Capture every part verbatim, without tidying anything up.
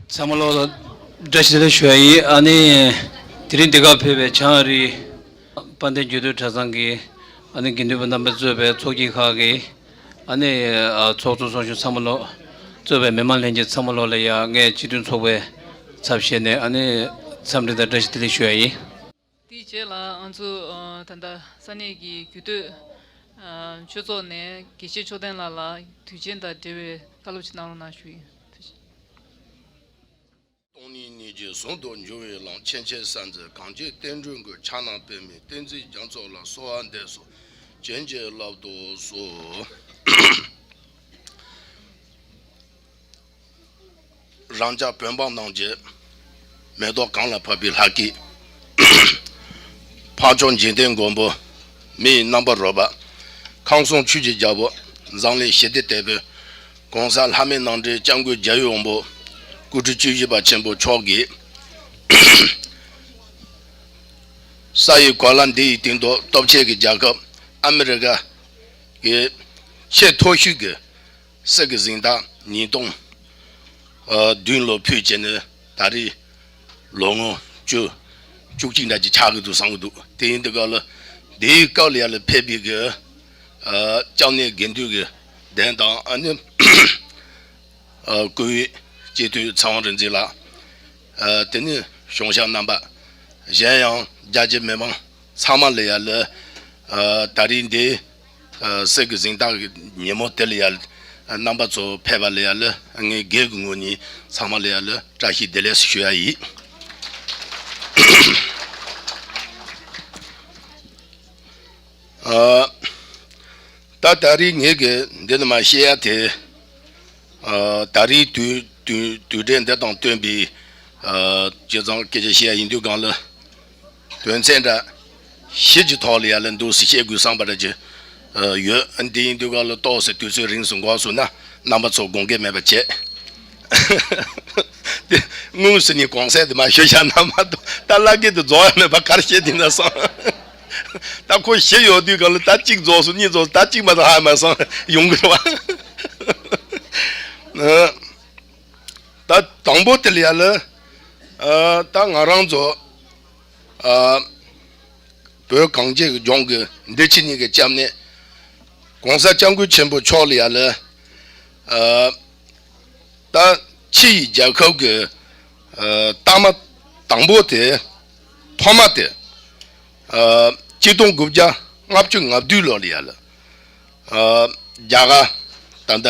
ཚང་མ་ལོ་ལ་བཀྲ་ཤིས་བདེ་ལེགས་ཞུ་ཡ་ཡིན། ཨ་ནི་དེ་རིང་འདི་གར་ཕེབས་པའི་བྱང་ཨ་རིའི་དཔལ་ལྡན་རྒྱུད་སྟོད་གྲྭ་ཚང་གི་ཨ་ནི་དགེ་འདུན་པ་རྣམ་པས་གཙོས་པའི་ཚོགས་ཀྱི་ཁག་གི་ཨ་ནི་ཚོགས་གཙོ་ཚོགས་གཞོན་ཚང་མ་ལོ་གཙོས་པའི་མི་མང་ལྷན་རྒྱས་ཚང་མ་ལོ་ལ་ཡ་ངས་སྤྱི་མཐུན་ཚོགས་པའི་ཚབ་བྱས་ནས་ཨ་ནི་འཚམས་འདྲི་དང་བཀྲ་ཤིས་བདེ་ལེགས་ཞུ་ཡ་ཡིན། དེའི་རྗེས་ལ་ང་ཚོ་ད་ལྟ་ས་གནས་ཀྱི་རྒྱུད་སྟོད་ཆོས་ཚོགས་ནས་དགེ་བཤེས་ཆོས་ལྡན་ལགས་ལ་དུས་ཆེན་དང་འབྲེལ་བའི་བཀའ་སློབ་ཅིག་གནང་རོགས་གནང་ཞུ་ཡིན། ཐུགས་རྗེ་ཆེ། སྟོང་ཉིད་ཉིད་ཀྱིས་ཟུང་དུ་འཇུག་པའི་ལམ། མཁྱེན་ཆེན་གསལ་མཛད་གངས་ཅན་བསྟན་འགྲོའི་མགོན། ཕྱག་ན་པདྨོ་བསྟན་འཛིན་རྒྱ་མཚོ་ལ། གསོལ་བ་འདེབས་སོ་བྱིན་གྱིས་བརླབ་ཏུ་གསོལ། རང་ཅག་བོད་འབངས་རྣམས་ཀྱི་མེ་ཏོག་གང་ལ་ཕབ་པའི་ལྷ་སྐལ། འཕགས་མཆོག་འཇིག་རྟེན་མགོན་པོ་མི་ཡི་རྣམ་པར་རོལ་པ། ཁམས་གསུམ་ཆོས་ཀྱི་རྒྱལ་པོ་འཛམ་གླིང་ཞི་བདེའི་དེད་དཔོན། ༸གོང་ས་ལྷ་མིའི་རྣམ་འདྲེན་སྐྱབས་མགོན་རྒྱལ་བའི་དབང་པོ། སྐུ་ཕྲེང་བཅུ་བཞི་པ་ཆེན་པོ་མཆོག་གིས། ས་ཡི་གོ་ལ་འདི་ཡི་སྟེང་དུ་སྟོབས་ཆེ་གི་རྒྱལ་ཁབ་ཨ་མི་རི་ཀ་གི་ཆེས་མཐོ་ཤོས་ཀྱི་སྲིད་ཀྱི་གཟེངས་རྟགས་ཉིས་སྟོང་བདུན་ལོ་ཕུལ་བྱས་ནས་ད་རེས་ལོ་ངོ་བཅུ་བཅུ་གཅིག་འདྲ་ཅིག་ཆགས་ཀྱི་འདུག་བསམ་གྱི་འདུག་དེ་ཡིན་དུས་སྐབས་ལ་དེའི་སྐབས་ལ་ཡར་ལ་ཕེབས་པའི་གི་སྐྱབས་གནས་དགེ་འདུན་གྱི་གདན་དང་ཨ་ནི་སྐུ་ཡོད་སྤྱི་འཐུས་ཚེ་དབང་རིག་འཛིན་ལགས། དེ་ནས་གཞུང་ཞབས་རྣམ་པ། གཞན་ཡང་རྒྱ་ཆེ་མི་མང་ཚང་མ་ལ་ཡར་ལ་ད་རེས་འདི། ཨ། སྲིད་ཀྱི་གཟེངས་རྟགས་ཀྱི་ཉིན་མོ་དེ་ལ་ཡར་རྣམ་པ་ཚོ་ཕེབས་པ་ལ་ཡར་ལ་ངས་སྒེར་གྱི་ངོས་ནས་ཚང་མ་ལ་ཡར་ལ་བཀྲ་ཤིས་བདེ་ལེགས་ཞུ་ཡ་ཡིན། ཨ། ད་ད་རེས་ངས་ཀྱི་འདི་ནས་མར་བཤད་ཡ་དེ། ཨ། ད་རེས་དུས་དུས་དུས་དྲན་འདི་དང་བསྟུན་པའི། ཨ། བྱས་ཙང་སྐད་ཆ་བཤད་ཡ་ཡིན་དུས་སྒང་ལ། དོན་ཚན་འདྲ་བཞི་གྱི་ཐོག་ལ་ཡར་ལ་འདུག་སེ་བཤད་དགོས་བསམ་པ་འདྲ་ཅིག་ཡོད། འདི་ཡིན་དུས་སྒང་ལ་ཏོག་ཙམ་དུས་ཚོད་རིང་སུ་འགོར་སོང་ན་རྣམ་པ་ཚོ་དགོངས་འགལ་མེད་པ་བྱས། དེ་དངོས་སུ་ནི་གོང་གསལ་དུ་མར་ཞུ་བཞག་ན་མ་གཏོགས་ད་བླ་སྐད་དུ་རྫོགས་ཡ་མེད་པ་ག་རེ་བཤད་དེ་ན་སོང་། ད་ཁོ་བཞི་ཡོད་དུས་སྒང་ལ་ད་གཅིག་རྫོགས་སོང་། གཉིས་རྫོགས་སོང་། ད་གཅིག་མ་གཏོགས་ཧ་མ་སོང་ཡོང་གི་རེད་བ། ད་དང་པོ་དེ་ལ་ཡར་ལ། ཨ། ད་ང་རང་ཚོ། ཨ། བོད་གངས་ཅན་གྱི་ལྗོངས་ཀྱི་འདི་ཕྱི་གཉིས་ཀྱི་སྐྱབས་གནས་༸གོང་ས་༸སྐྱབས་མགོན་ཆེན་པོ་མཆོག་ལ་ཡར་ལ། ཨ། ད་ཕྱི་ཡི་རྒྱལ་ཁབ་ཀྱི། ཨ། རྟགས་མ་དང་པོ་དེ། ཐོག་མ་དེ། ཨ། གཅིག་སྟོང་དགུ་བརྒྱ་ལྔ་བཅུ་ང་བདུན་ལོ་ལ་ཡར་ལ། ཨ། རྒྱ་གར་ད་ལྟ་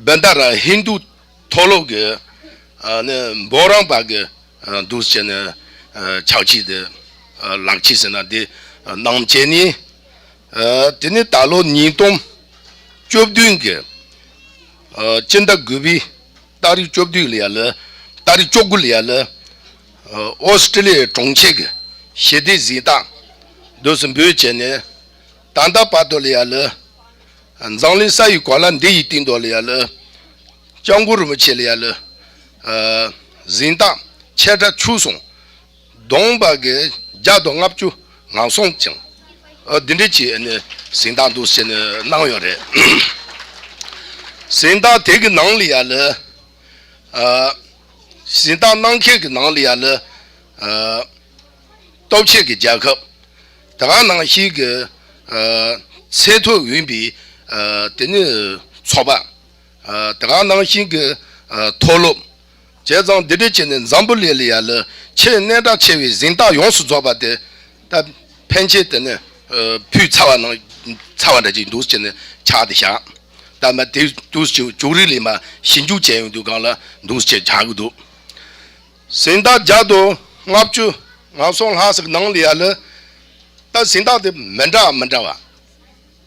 བན་ད་ར་ཧིན་དུ་མཐོ་སློབ་ཀྱི། ཨ། ནི་འབུམ་རམས་པ་གི། ཨ། འདུག་སེ་བྱས་ནས། ཨ། ཕྱག་ཕྱིད་དེ། ཨ། ལག་ཕྱིད་ཟེར་ན་དེ། ཨ། གནང་བྱས་ནས། ཨ། དེ་ནས་ད་ལོ་ཉིས་སྟོང་བཅུ་བདུན་གྱི། ཨ། སྤྱི་ཟླ་དགུ་པའི་ཏ་རིག་བཅུ་བདུན་ལ་ཡར་ལ། ཏ་རིག་བཅུ་དགུ་ལ་ཡར་ལ། ཨ། ཨོ་སི་ཀྲི་ལི་ཡའི་གྲོང་ཁྱེར་གྱི་ཞི་བདེའི་གཟེངས་རྟགས་འདུག་སེ་འབུལ་བྱས་ནས། ད་ལྟ་བར་དུ་ལ་ཡར་ལ། འཛམ་གླིང་ས་ཡི་གོ་ལ་འདི་ཡི་སྟེང་དུ་ལ་ཡར་ལ། སྐྱབས་མགོན་རིན་པོ་ཆེ་ལ་ཡར་ལ། ཨ། གཟེངས་རྟགས་ཆེ་ཕྲ་ཆུང་གསུམ་བསྡོམས་པ་གི་བརྒྱ་དང་ལྔ་བཅུ་ང་གསུམ་ཅན། ཨ། འདི་འདྲ་ཅིག་ཨ་ནི་གཟེངས་རྟགས་འདུག་སེ་བྱས་ནས་གནང་ཡོད་རེད། གཟེངས་རྟགས་དེ་གི་ནང་ལ་ཡར་ལ། ཨ། གཟེངས་རྟགས་གནང་མཁན་གྱི་ནང་ལ་ཡར་ལ། ཨ། སྟོབས་ཆེ་གི་རྒྱལ་ཁབ། དེ་ག་ནང་བཞིན་གྱི། ཨ། ཚད་མཐོ་ཡིན་པའི། ཨ། དེ་ནི་ཚོགས་པ། ཨ། དེ་ག་ནང་བཞིན་གྱི། ཨ། མཐོ་སློབ། བྱས་ཙང་འདི་འདྲ་བྱས་ནས་འཛམ་བུ་གླིང་ལ་ཡར་ལ་ཆེས་སྙན་གྲགས་ཆེ་བའི་གཟེངས་རྟགས་ཡོངས་སུ་རྫོགས་པ་དེ་ད་ཕན་ཆད་དེ་ནི། ཨ། ཕུལ་ཚར་བ་ནང་ཚར་བ་འདྲ་ཅིག་འདུག་སེ་བྱས་ནས་ཆགས་ཏེ་བཞག་ད་མ་དེ་འདུག་སེ་བྱུང་རིགས་ལས་མ་ཞིབ་འཇུག་བྱས་ཡོང་དུས་སྒང་ལ་འདུག་སེ་བྱས་ཆགས་ཀྱི་འདུག་གཟེངས་རྟགས་བརྒྱ་དང་ལྔ་བཅུ་ང་གསུམ་ལྷག་ཙམ་གྱི་ནང་ལ་ཡར་ལ། ད་གཟེངས་རྟགས་དེ་མི་འདྲ་བ་མི་འདྲ་བ།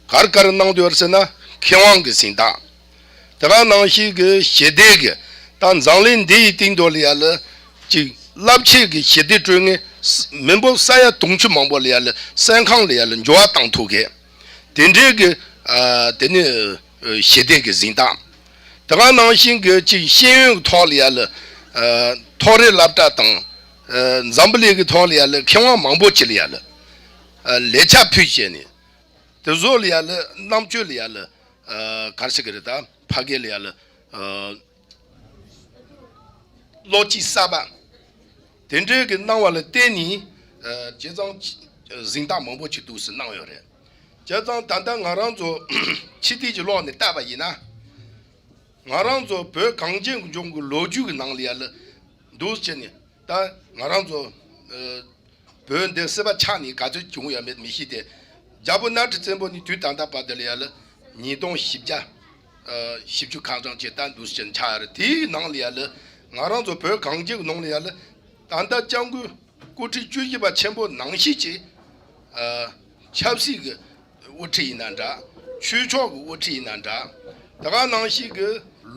ག་རེ་ག་རེ་གནང་འདུག་ཟེར་ན་མཁས་དབང་གི་གཟེངས་རྟགས། དེ་ག་ནང་བཞིན་གྱི་ཞི་བདེ་གི། ད་འཛམ་གླིང་འདི་ཡི་སྟེང་དུ་ལ་ཡར་ལ་ཅིག་རླབས་ཆེན་གྱི་ཞི་བདེ་སྤྲོད་མཁན། མི་འབོར་ས་ཡ་དུང་ཕྱུར་མང་པོ་ལ་ཡར་ལ་སེམས་ཁམས་ལ་ཡར་ལ་འགྱུར་བ་བཏང་ཐུབ་མཁན། དེ་འདྲའི་གི། ཨ། དེ་ནི། ཨ། ཞི་བདེ་གི་གཟེངས་རྟགས། དེ་ག་ནང་བཞིན་གྱི་ཅིག་ཤེས་ཡོན་གྱི་ཐོག་ལ་ཡར་ལ། ཨ། མཐོ་རིམ་སློབ་གྲྭ་དང་། ཨ། འཛམ་བུ་གླིང་གི་ཐོག་ལ་ཡར་ལ་མཁས་དབང་མང་པོ་ཅིག་ལ་ཡར་ལ། ཨ། ལས་བྱ་ཕུལ་བྱས་ནས། དེ་ཚོ་ལ་ཡར་ལ་རྣམ་དཔྱོད་ལ་ཡར་ལ། ཨ། ག་རེ་ཟེར་གི་རེད། ད་ཕ་གི་ལ་ཡར་ལ། ཨ། བློ་སྐྱེད་གསར་པ་དེ་འདྲའི་གི་གནང་བ་ལ་བརྟེན་ནས་ཨ་བྱས་ཙང་གཟེངས་རྟགས་མང་པོ་ཅིག་འདུག་སེ་གནང་ཡོད་རེད། བྱས་ཙང་ད་ལྟ་ང་རང་ཚོ་ཕྱི་དུས་ཀྱི་ལོག་ནས་བལྟས་པ་ཡིན་ན། ང་རང་ཚོ་བོད་གངས་ཅན་གྱི་ལྗོངས་ཀྱི་ལོ་རྒྱུས་ཀྱི་ནང་ལ་ཡ་ལ་འདུག་སེ་བྱས་ནས་ད་ང་རང་ཚོ་ཨ་བོད་འདི་སྲིད་པ་ཆགས་ནས་ག་ཚོད་བྱུང་ཡོད་མེད་མི་ཤེས་ཏེ། རྒྱལ་པོ་གནམ་གྲུ་བཙན་པོ་ནས་དུས་ད་ལྟ་བར་དུ་ལ་ཡ་ལ་ཉིས་སྟོང་བཞི་བརྒྱ་ཨ་བཞི་བཅུ་ཁ་གྲངས་ཅིག་ད་འདུག་སེ་བྱས་ནས་ཆགས་ཡོད་རེད། དེའི་ནང་ལ་ཡ་ལ་ང་རང་ཚོ་བོད་གངས་ཅན་གྱི་ནང་ལ་ཡ་ལ་ད་ལྟ་སྐྱབས་མགོན་སྐུ་ཕྲེང་བཅུ་བཞི་པ་ཆེན་པོ་ནང་བཞིན་གྱི་ཨ་ཆབ་སྲིད་ཀྱི་དབུ་ཁྲིད་ཡིན་ན་འདྲ། ཆོས་ཕྱོགས་ཀྱི་དབུ་ཁྲིད་ཡིན་ན་འདྲ། དེ་ག་ནང་བཞིན་གྱི་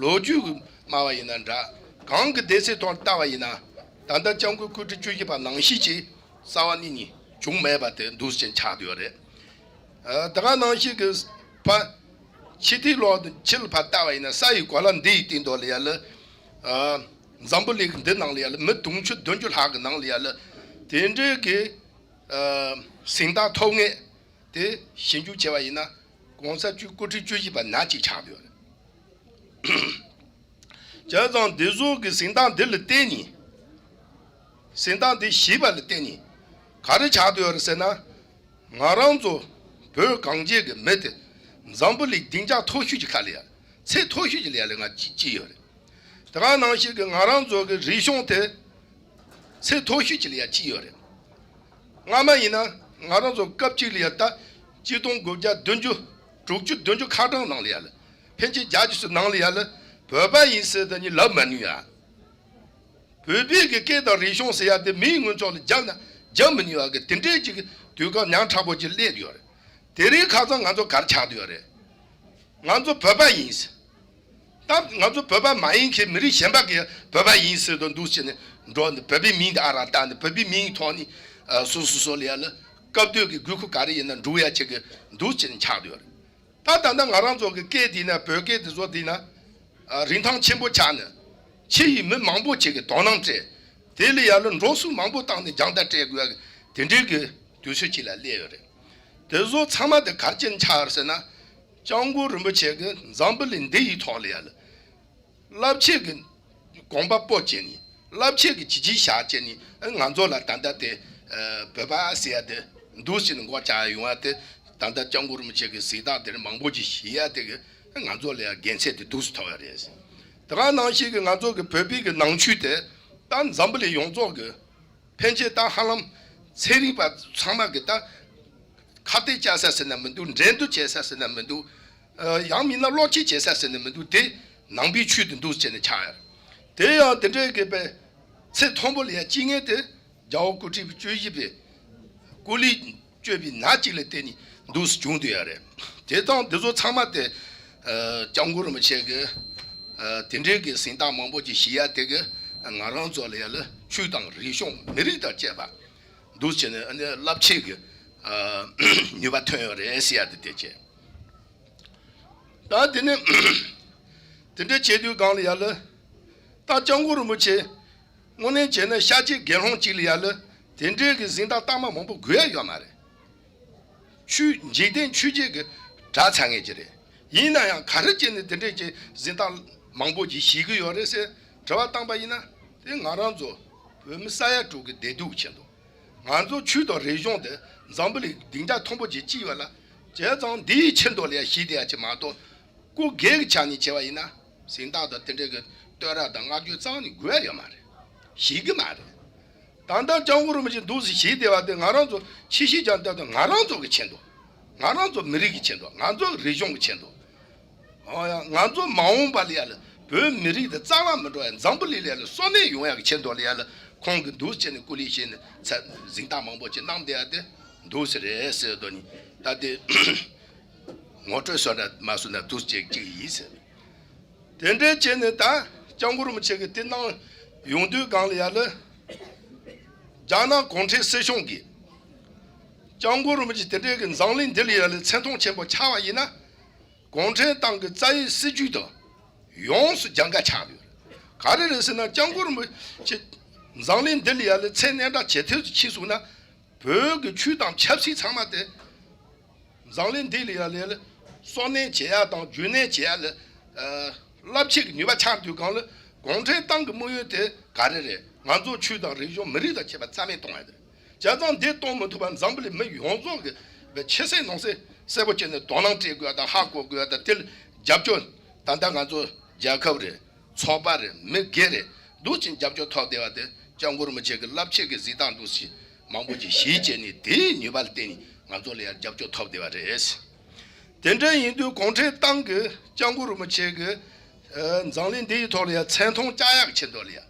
ལོ་རྒྱུས་ཀྱི་སྨྲ་བ་ཡིན་ན་འདྲ། གང་གི་སྡེ་ཚན་ཐོག་ལྟ་བ་ཡིན་ན་ད་ལྟ་སྐྱབས་མགོན་སྐུ་ཕྲེང་བཅུ་བཞི་པ་ནང་བཞིན་གྱི་རྩ་བ་ནས་ནི་བྱུང་མེད་པ་དེ་འདུག་སེ་ཆགས་བསྡད་ཡོད་རེད། ཨ་དེ་ག་ནང་བཞིན་གྱི་ཕ་ཕྱི་དུས་ལོག་ཕྱི་ལ་ཕར་ལྟ་བ་ཡིན་ན་ས་ཡི་གོ་ལ་འདི་ཡི་སྟེང་དུ་ལ་ཡ་ལ་ཨ་འཛམ་བུ་གླིང་འདི་ནང་ལ་ཡ་ལ་མི་དུང་ཕྱུར་བདུན་ཅུ་ལྷག་གི་ནང་ལ་ཡ་ལ་དེ་འདྲའི་གི་ཨ་གཟེངས་རྟགས་ཐོབ་མཁན་དེ་ཞིབ་འཇུག་བྱས་པ་ཡིན་ན་གོང་ས་བཅུ་སྐུ་ཕྲེང་བཅུ་བཞི་པ་ནང་གཅིག་ཆགས་བསྡད་ཡོད་རེད། བྱས་ཙང་འདི་ཚོ་གི་གཟེངས་རྟགས་འདི་ལ་བརྟེན་ནས་གཟེངས་རྟགས་འདི་བཞེས་པ་ལ་བརྟེན་ནས་ག་རེ་ཆགས་བསྡད་ཡོད་རེད་ཟེར་ན། ང་རང་ཚོ་བོད་གངས་ཅན་གྱི་མི་དེ་འཛམ་བུ་གླིང་སྡིངས་ཆ་མཐོ་ཤོས་ཀྱི་ཁ་ལ་ཡ་ཚད་མཐོ་ཤོས་ཀྱི་ལ་ཡ་ལ་ང་སྐྱེས་སྐྱེས་ཡོད་རེད། དེ་ག་ནང་བཞིན་གྱི་ང་རང་ཚོ་གི་རིག་གཞུང་དེ་ཚད་མཐོ་ཤོས་ཀྱི་ལ་ཡ་སྐྱེས་ཡོད་རེད། སྔ་མ་ཡིན་ན་ང་རང་ཚོ་སྐབས་གཅིག་ལ་ཡ་ད་ཆིག་སྟོང་དགུ་བརྒྱ་བདུན་ཅུ་དྲུག་ཅུ་བདུན་ཅུ་ཁ་གྲངས་ནང་ལ་ཡ་ལ་ཕལ་ཆེར་བརྒྱ་ཅིག་ཙམ་ནང་ལ་ཡ་ལ་བོད་པ་ཡིན་ཟེར་ད་ནི་ལབ་མ་ནུས་ཡ། བོད་པའི་གི་སྐད་དང་རིག་གཞུང་ཟེར་ཡ་དེ་མིའི་ངོས་ཕྱོགས་ལ་རྒྱབ་ན་རྒྱབ་མི་ནུས་པ་གི་དེ་འདྲའི་ཅིག་དུས་སྐབས་ཉག་ཕྲ་པོ་ཅིག་སླེབས་ཡོད་རེད། དེ་རིང་ཁ་སང་ང་ཚོ་ག་རེ་ཆགས་བསྡད་ཡོད་རེད། ང་ཚོ་བོད་པ་ཡིན་ཟེར། ད་ང་ཚོ་བོད་པ་མ་ཡིན་མཁན་མི་རིགས་གཞན་པ་གི་བོད་པ་ཡིན་ཟེར་དུ་འདུག་བྱས་ནས་འགྲོ་ནས་བོད་པའི་མིང་དེ་ཨ་རག་བཏགས་ནས་བོད་པའི་མིང་ཐོག་ནས་ཨ་སོ་སོ་སོ་ལ་ཡ་ལ་སྐབས་དུས་ཀྱི་དགོས་མཁོ་ག་རེ་ཡིན་ན་འགྲུབ་ཡ་ཆེད་ཀྱི་འདུག་བྱས་ནས་ཆགས་བསྡད་ཡོད་རེད། ད་ད་ལྟ་ང་རང་ཚོ་གི་སྐད་འདི་ན་བོད་སྐད་འདི་ཚོ་འདི་ན་ཨ་རིན་ཐང་ཆེན་པོ་ཆགས་ནས་ཕྱི་ཡི་མི་མང་པོ་ཅིག་གི་དོ་སྣང་སྤྲད། དེ་ལ་ཡ་ལ་འགྲོ་སོང་མང་པོ་བཏང་ནས་རྒྱང་ལྟ་སྤྲད་དགོས་ཡ་གི་དེ་འདྲའི་གི་དུས་ཚོད་ཅིག་ལ་སླེབས་ཡོད་རེད། དེ་ཚོ་ཚང་མ་དེ་ག་རེ་བྱས་ནས་ཆགས་ཡོད་རེད་ཟེར་ན། སྐྱབས་མགོན་རིན་པོ་ཆེ་གི་འཛམ་བུ་གླིང་འདི་ཡི་ཐོག་ལ་ཡ་ལ་རླབས་ཆེན་གྱི་དགོངས་པ་སྤོ་བྱས་ནས་རླབས་ཆེན་གྱི་བྱས་རྗེས་བཞག་བྱས་ནས་ང་ཚོ་ལ་ད་ལྟ་དེ་ཨ་བོད་པ་ཟེར་ཡ་དེ་འདུག་སེ་མགོ་བཅག་ཡ་ཡོང་ཡ་དེ་ད་ལྟ་སྐྱབས་མགོན་རིན་པོ་ཆེ་གི་གཟེངས་རྟགས་དེ་རིང་མང་པོ་ཅིག་བཞེས་ཡ་དེ་གི་ང་ཚོ་ལ་ཡ་དགེ་མཚན་དེ་འདུག་སེ་ཐོབ་ཡ་རེད། དེ་ག་ནང་བཞིན་གྱི་ང་ཚོ་གི་བོད་པའི་གི་ནང་ཆོས་དེ་ད་འཛམ་བུ་གླིང་ཡོངས་རྫོགས་གི་ཕན་ཆད་ད་ཧ་ལམ་ཚན་རིག་པ་ཚང་མ་གི་ད་ཁ་གཏད་བཅག་ས་ཟེར་ན་མི་འདུག་འགྲན་བསྡུར་བྱེད་ས་ཟེར་ན་མི་འདུག་ཨ་ཡང་མིན་ན་བློ་སྐྱེད་བྱེད་ས་ཟེར་ན་མི་འདུག་དེ་ནང་པའི་ཆོས་དེ་འདུག་ཟེར་ནས་ཆགས་ཡོད། དེ་ཡང་དེ་འདྲའི་གི་པའི་ཚད་མཐོན་པོ་ལ་ཡ་སྐྱེ་མཁན་དེ་རྒྱལ་བ་སྐུ་ཕྲེང་བཅུ་བཞི་པའི་སྐུ་ལུས་སྤྱོད་པའི་ནང་གཅིག་ལ་བརྟེན་ནས་འདུག་སེ་བྱུང་བསྡད་ཡོད་རེད། དེ་དང་འདི་ཚོ་ཚང་མ་དེ་ཨ་སྐྱབས་མགོན་རིན་པོ་ཆེ་གི་ཨ་དེ་འདྲའི་གི་གཟེངས་རྟགས་མང་པོ་ཅིག་བཞེས་ཡ་དེ་གི་ང་རང་ཚོ་ལ་ཡ་ལ་ཆོས་དང་རིག་གཞུང་མི་རིགས་དང་བཅས་པ་འདུག་སེ་བྱས་ནས་ཨ་ནི་རླབས་ཆེན་གྱི་ཨ་ནུས་པ་ཐོན་ཡོད་རེད་ཟེར་ཡ་དེ་དེ་བྱས། ད་དེ་ནས་དེ་འདྲ་བྱེད་དུས་སྒང་ལ་ཡ་ལ་ད་སྐྱབས་མགོན་རིན་པོ་ཆེ་དངོས་གནས་བྱས་ན་ཤཱཀྱའི་དགེ་སློང་གཅིག་ལ་ཡ་ལ་དེ་འདྲའི་གི་གཟེངས་རྟགས་རྟགས་མ་མང་པོ་དགོས་ཡ་ཡོད་མ་རེད། ཆོས་འཇིག་རྟེན་ཆོས་བརྒྱད་ཀྱི་གྲྭ་ཚང་ངེས་ཀྱི་རེད། ཡིན་ན་ཡང་ག་རེ་བྱས་ནས་དེ་འདྲའི་གི་གཟེངས་རྟགས་མང་པོ་ཅིག་བཞེས་ཀྱི་ཡོད་རེད་ཟེར་དྲི་བ་བཏང་པ་ཡིན་ན། དེ་ང་རང་ཚོ་བོད་མི་ས་ཡ་དྲུག་གི་བདེ་སྡུག་གི་ཆེད་དུ། ང་ཚོ་ཆོས་དང་རིག་གཞུང་དེ་འཛམ་བུ་གླིང་སྡིངས་ཆ་མཐོན་པོ་ཅིག་སྐྱེས་ཡོད་ལ། བྱས་ཙང་འདིའི་ཆེད་དུ་ལ་ཡ་བཞེས་བསྡད་ཡ་ཅིག་མ་གཏོགས། སྐུ་སྒེར་གྱི་ཆ་ནས་བྱས་པ་ཡིན་ན། གཟེངས་རྟགས་དང་དེ་འདྲའི་གི་བསྟོད་ར་དང་བསྔགས་བརྗོད་རྩ་བ་ནས་དགོས་ཡ་ཡོད་མ་རེད། བཞེས་ཀྱི་མ་རེད། ད་ལྟ་སྐྱབས་མགོན་རིན་པོ་ཆེ་འདུག་སེ་བཞེས་བསྡད་པ་དེ་ང་རང་ཚོ་ཆེ་བཞེས་ཀྱང་ལྟ་དང་ང་རང་ཚོ་གི་ཆེད་དུ། ང་རང་ཚོ་མི་རིགས་ཀྱི་ཆེད་དུ། ང་ཚོ་རིག་གཞུང་གི་ཆེད་དུ། ཨོ་ཡ། ང་ཚོ་མ་འོངས་པ་ལ་ཡ་ལ་བོད་མི་རིགས་དེ་རྩ་བ་མི་འགྲོ་ཡ། འཛམ་བུ་གླིང་ལ་ཡ་ལ་སོ་ནད་ཡོང་ཡ་གི་ཆེད་དུ་ལ་ཡ་ལ་ཁོང་གིས་འདུག་སེ་བྱས་ནས་སྐུ་ལས་བཞེས་ནས་ཚ་གཟེངས་རྟགས་མང་པོ་ཅིག་གནང་བསྡད་ཡ་དེ་འདུག་སེ་རེད་ཟེར་དོ་ནི། ད་དེ་ངོ་སྤྲོད་བཟོ་འདྲ་མ་བཟོ་ན་འདུག་སེ་ཅིག་ཅིག་ཡིན་ཟེར། དེ་འདྲའི་བྱས་ནས་ད་སྐྱབས་མགོན་རིན་པོ་ཆེ་གིས་དེ་གནང་ཡོང་དུས་སྒང་ལ་ཡ་ལ་རྒྱ་ནག་གུང་ཁྲན་སྲིད་གཞུང་གིས་སྐྱབས་མགོན་རིན་པོ་ཆེ་དེ་འདྲའི་གི་འཛམ་གླིང་འདི་ལ་ཡ་ལ་མཚན་མཐོང་ཆེན་པོ་ཆགས་པ་ཡིན་ན། གུང་ཁྲན་ཏང་གི་རྩ་བའི་སྲིད་ཇུས་དང་ཡོངས་སུ་རྒྱལ་ཁ་ཆགས་ཡོད། ག་རེ་རེད་ཟེར་ན་སྐྱབས་མགོན་རིན་པོ་ཆེ་འཛམ་གླིང་འདི་ལ་ཡ་ལ་མཚན་སྙན་གྲགས་ཇེ་མཐོར་ཕྱིན་སོང་ན། བོད་ཀྱི་ཆོས་དང་ཆབ་སྲིད་ཚང་མ་དེ་འཛམ་གླིང་འདི་ལ་ཡ་ལ་ཡ་ལ་སྲུང་གནས་བྱེད་ཡ་དང་རྒྱུན་གནས་བྱེད་ཡ་ལ་ཨ་རླབས་ཆེན་གྱི་ནུས་པ་ཆགས་དུས་སྒང་ལ་གུང་ཁྲན་ཏང་གི་དམིགས་ཡུལ་དེ་ ག་རེ་རེད། ང་ཚོ་ཆོས་དང་རིག་གཞུང་མི་རིགས་དང་བཅས་པ་རྩ་མེད་གཏོང་ཡ་དེ་རེད། བྱས་ཙང་འདི་གཏོང་མི་ཐུབ་པ་འཛམ་བུ་གླིང་མི་ཡོངས་རྫོགས་ཀྱི་བའི་ཆེ་སེ་ནང་སེ་གསལ་པོ་བྱས་ནས་དོ་སྣང་སྤྲད་དགོས་ཡ་དང་ཧ་གོ་དགོས་ཡ་དང་དེ་ལ་རྒྱབ་སྐྱོར། ད་ལྟ་ང་ཚོ་རྒྱལ་ཁབ་རེད། ཚོགས་པ་རེད། མི་སྒེར་རེད། འདུག་ཅིང་རྒྱབ་སྐྱོར་ཐོབ་བསྡད་པ་དེ་སྐྱབས་མགོན་རིན་པོ་ཆེ་གི་བསླབ་བྱ་གི་གཟིགས་སྟངས་འདུག་ཞིག་མང་པོ་ཅིག་གཞི་བྱས་ནས་དེའི་ནུས་པ་ལ་བརྟེན་ནས་ང་ཚོ་ལ་ཡང་རྒྱབ་སྐྱོར་ཐོབ་བསྡད་པ་རེད། དེ་འདྲ་ཡིན་དུས་གུང་ཁྲན་ཏང་གི་སྐྱབས་མགོན་རིན་པོ་ཆེ་གི་ཨ་འཛམ་གླིང་འདི་ཡི་ཐོག་ལ་ཡང་མཚན་མཐོང་བཅག་ཡག་གི་ཆེད་དུ་ལ་ཡང་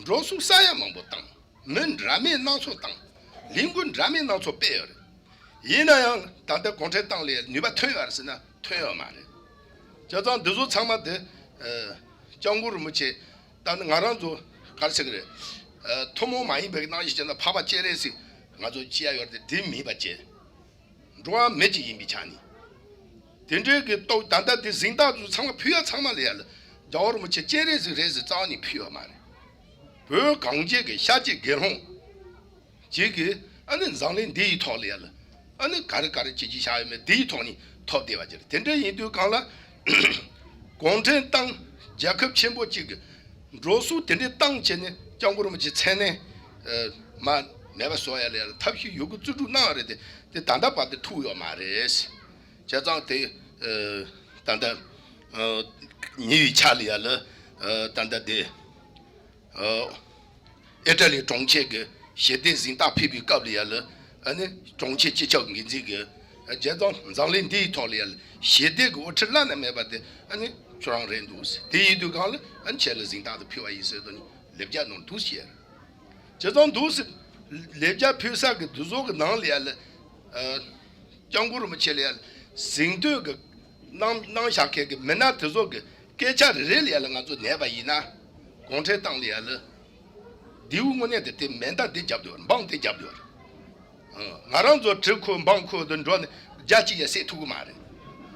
འགྲོ་སོང་ས་ཡ་མང་པོ་བཏང་། མི་འདྲ་མིན་སྣ་ཚོགས་བཏང་། ལས་འགུལ་འདྲ་མིན་སྣ་ཚོགས་སྤེལ་ཡོད་རེད། ཡིན་ན་ཡང་ད་ལྟ་གུང་ཁྲན་ཏང་ལ་ནུས་པ་ཐོན་ཡོད་རེད་ཟེར་ན་ཐོན་ཡོད་མ་རེད། བྱས་ཙང་འདི་ཚོ་ཚང་མ་དེ་ཨ་སྐྱབས་མགོན་རིན་པོ་ཆེ་ད་ནི་ང་རང་ཚོ་ག་རེ་ཟེར་གི་རེད། ཨ་ཐུན་མོང་མ་ཡིན་པའི་གནང་གཞི་བྱས་ན་འཕགས་པ་སྤྱན་རས་གཟིགས་ང་ཚོ་སྐྱེ་ཡ་ཡོད་རེད་དེ་མིན་པ་བྱས། འགྲོ་བ་མི་གཅིག་ཡིན་པའི་ཆ་ནས། དེ་འདྲའི་གི་རྟོགས་ད་ལྟ་དེ་གཟེངས་རྟགས་ཚོ་ཚང་མ་ཕུལ་ཡ་ཚང་མ་ལ་ཡ་ལ་རྒྱལ་བ་རིན་པོ་ཆེ་སྤྱན་རས་གཟིགས་རེད་ཟེར་རྩ་བ་ནས་ཕུལ་ཡོད་མ་རེད། བོད་གངས་ཅན་གི་ཤཱཀྱའི་དགེ་སློང་ཅིག་གིས་ཨ་ནི་འཛམ་གླིང་འདི་ཡི་ཐོག་ལ་ཡ་ལ་ཨ་ནི་ག་རེ་ག་རེ་བྱེད་ཀྱི་བཞག་ཡོད་མེད་འདི་ཡི་ཐོག་ནས་ཐོབ་བསྡད་པ་ཅིག་རེད། དེ་འདྲ་ཡིན་དུས་གང་ལ་གུང་ཁྲན་ཏང་རྒྱལ་ཁབ་ཆེན་པོ་གཅིག་གི་འགྲོ་སོང་དེ་འདྲའི་བཏང་བྱས་ནས་སྐྱབས་མགོན་རིན་པོ་ཆེ་མཚན་གནས་མ་མེད་པ་བཟོ་ཡ་ལ་ཡ་ལ་ཐབས་ཤེས་ཡོད་རྒུ་བརྩི་འགྲུས་གནང་བ་རེད་དེ་དེ་ད་ལྟ་བར་དུ་ཐུག་ཡོད་མ་རེད། བྱས་ཙང་དེ་ད་ལྟ་ཉེ་བའི་ཆ་ལ་ཡ་ལ་ད་ལྟ་དེ་ཨེ་ཊ་ལི་གྲོང་ཁྱེར་གྱི་ཞི་བདེ་གཟེངས་རྟགས་ཕུལ་བའི་སྐབས་ལ་ཡ་ལ་ཨ་ནི་གྲོང་ཁྱེར་སྤྱི་ཁྱབ་འགན་འཛིན་གྱིས་བྱས་ཙང་འཛམ་གླིང་འདིའི་ཐོག་ལ་ཡ་ལ་ཞི་བདེ་གི་དབུ་ཁྲིད་བླ་ན་མེད་པ་དེ་ཨ་ནི་ཁྱོད་རང་རེད་འདུག་ཟེར། དེ་ཡིན་དུས་གང་ལ་ཨ་ནི་ཁྱེད་ལ་གཟེངས་རྟགས་དེ་ཕུལ་བ་ཡིན་ཟེར་དུས་ནི་ལེབ་རྒྱ་ནོར་འདུག་ཟེར། བྱས་ཙང་འདུག་ཟེར། ལེབ་རྒྱ་ཕུལ་ས་གི་འདུ་ཚོགས་ཀྱི་ནང་ལ་ཡ་ལ་ཨ་སྐྱབས་མགོན་རིན་པོ་ཆེ་ལ་ཡ་ལ་གཟེངས་བསྟོད་ཀྱི་གནང་གནང་བཞག་མཁན་གྱི་མི་སྣ་དེ་ཚོ་གི་སྐད་ཆ་རེ་རེ་ལ་ཡ་ལ་ང་ཚོ་ཉན་པ་ཡིན་ན་གུང་ཁྲན་ཏང་ལ་ཡ་ལ་དེའུ་དངོས་གནས་དེ་དེ་མེ་མདའ་དེ་རྒྱབ་འདུག་འབངས་དེ་རྒྱབ་འདུག་ཨ་ང་རང་ཚོ་གྲི་ཁུ་འབངས་ཁུ་དུ་འགྲོ་ནས་རྒྱ་གཅིག་ཡ་བསད་ཐུབ་ཀྱི་མ་རེད།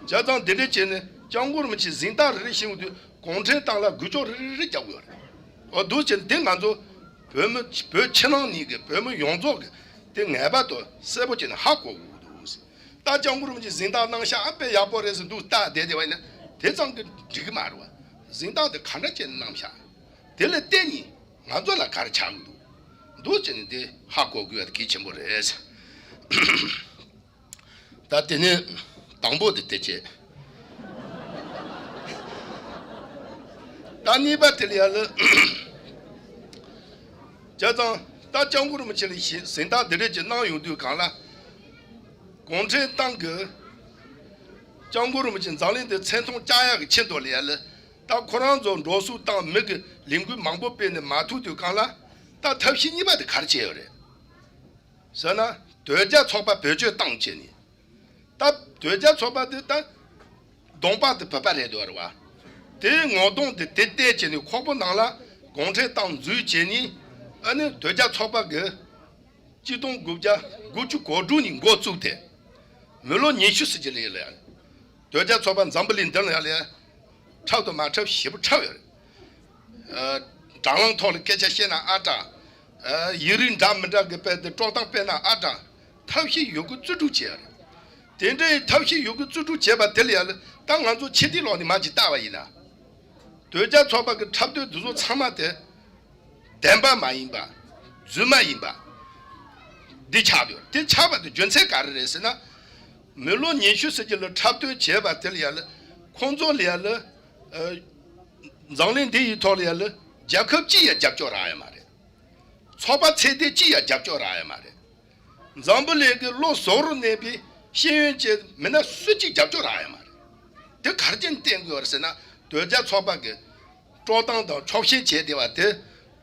བྱས་ཙང་དེ་འདྲ་བྱས་ནས་སྐྱབས་མགོན་རིན་པོ་ཆེ་གཟེངས་རྟགས་རེ་རེ་བྱིན་ཡོང་དུས་གུང་ཁྲན་ཏང་ལ་འགུལ་སྐྱོད་རེ་རེ་རེ་རྒྱབ་དགོས་རེད། འོ་འདུག་བྱས་ནས་དེ་ང་ཚོ་བོད་མི་བོད་ཕྱི་ནང་གཉིས་ཀྱི་བོད་མི་ཡོངས་རྫོགས་ཀྱི་དེ་ངེས་པར་དུ་གསལ་པོ་བྱས་ནས་ཧ་གོ་དགོས་འདུག་ད་སྐྱབས་མགོན་རིན་པོ་ཆེ་གཟེངས་རྟགས་གནང་ཤག་ཨ་དཔེ་ཡག་པོ་རེད་ཟེར་འདུག་ལྟ་བསྡད་བསྡད་པ་ཡིན་ན་དེ་ཙམ་གྱིས་འགྲིག་གི་མ་རེད་བ། གཟེངས་རྟགས་དེ་ག་འདྲ་བྱས་ནས་གནང་ཤག་དེ་ལ་བརྟེན་ནས་ང་ཚོ་ལ་ག་རེ་ཆགས་ཀྱི་འདུག་འདུག་བྱས་ནས་དེ་ཧ་གོ་དགོས་པ་དེ་གལ་ཆེན་པོ་རེད། ད་དེ་ནས་དང་པོ་དེ་དེ་བྱས། ད་གཉིས་པ་དེ་ལ་ཡ་ལ། བྱས་ཙང་ད་སྐྱབས་མགོན་རིན་པོ་ཆེ་ལ་གཟེངས་རྟགས་འདི་འདྲས་ཅིག་གནང་ཡོང་དུས་གང་ལ། གུང་ཁྲན་ཏང་གི་སྐྱབས་མགོན་རིན་པོ་ཆེ་འཛམ་གླིང་འདི་མཚན་མཐོང་བཅག་ཡག་གི་ཆེད་དུ་ལ་ཡ་ལ། ད་ཁོ་རང་ཚོ་འགྲོ་སོང་བཏང་མི་གི་ལས་འགུལ་མང་པོ་སྤེལ་ནས་མ་ཐུག་དུས་གང་ལ། ད་ཐབས་ཤེས་གཉིས་པ་དེ་ག་རེ་བྱས་ཡོད་རེད། ཟེར་ན། དོལ་རྒྱལ་ཚོགས་པ་བེད་སྤྱོད་བཏང་བྱས་ནས། ད་དོལ་རྒྱལ་ཚོགས་པ་དེ་ད་གདོང་པ་དེ་བོད་པ་རེད་འདུག་རེད་བ། དེའི་ངོ་གདོང་དེ་དེ་བལྟས་བྱས་ནས་ཁོག་པ་ནང་ལ་གུང་ཁྲན་ཏང་འཛུལ་བྱས་ནས་ཨ་ནི་དོལ་རྒྱལ་ཚོགས་པ་གི་གཅིག་སྟོང་དགུ་བརྒྱ་དགུ་བཅུ་གོ་དྲུག་ནས་འགོ་བཙུགས་ཏེ། མི་ལོ་ཉི་ཤུ་ཟིན་གྱི་ལས་ལ་ཡ། དོལ་རྒྱལ་ཚོགས་པ་འཛམ་བུ་གླིང་འདི་ལ་ཡ་ལ་ཡ། འཁྲབ་དང་མ་འཁྲབ་ཞེ་པོ་འཁྲབ་ཡོད་རེད། ཨ། དྲ་ལམ་ཐོག་ལ་སྐད་ཆ་བཤད་ན་ཨ་དྲག་ཨ། ཡིག་རིགས་འདྲ་མི་འདྲ་གི་དཔེ་དེ་དཀྲོག་གཏམ་སྤེལ་ན་ཨ་དྲག་ཐབས་ཤེས་ཡོད་རྒུ་རྩོད་སྒྲུག་བྱས་ཡོད་རེད། དེ་འདྲའི་ཐབས་ཤེས་ཡོད་རྒུ་རྩོད་སྒྲུག་བྱས་པ་དེ་ལ་ཡ་ལ་ད་ང་ཚོ་ཕྱི་དེ་ལོག་ནས་མ་ཅིག་བལྟ་བ་ཡིན་ན། དོལ་རྒྱལ་ཚོགས་པ་གི་འཁྲབ་སྟོན་དེ་ཚོ་ཚང་མ་དེ། བདེན་པ་མ་ཡིན་པ། རྫུན་མ་ཡིན་པ། འདི་ཆགས་ཡོད་རེད། དེ་ཆགས་པ་དེ་རྒྱུ་མཚན་ག་རེ་རེད་ཟེར་ན། མི་ལོ་ཉི་ཤུ་ཟིན་གྱི་ལ་འཁྲབ་སྟོན་བྱས་པ་དེ་ལ་ཡ་ལ། ཁོང་ཚོ་ལ་ཡ་ལ། ཨ། འཛམ་གླིང་འདི་ཡི་ཐོག་ལ་ཡ་ལ་རྒྱལ་ཁབ་གཅིག་ཡ་རྒྱབ་སྐྱོར་རག་ཡ་མ་རེད། ཚོགས་པ་ཚད་ལྡན་གཅིག་ཡ་རྒྱབ་སྐྱོར་རག་ཡ་མ་རེད། འཛམ་བུ་གླིང་གི་བློ་བཟང་རུ་གནས་པའི་ཤེས་ཡོན་ཅན་མི་སྣ་སུ་གཅིག་རྒྱབ་སྐྱོར་རག་ཡ་མ་རེད། དེ་ག་རེ་བྱས་ནས་བསྟན་དགོས་པ་རེད་ཟེར་ན། དོལ་རྒྱལ་ཚོགས་པ་གི་དཀྲོག་གཏམ་དང་ཕྱོགས་ཞེན་བྱས་བསྡད་པ་དེ་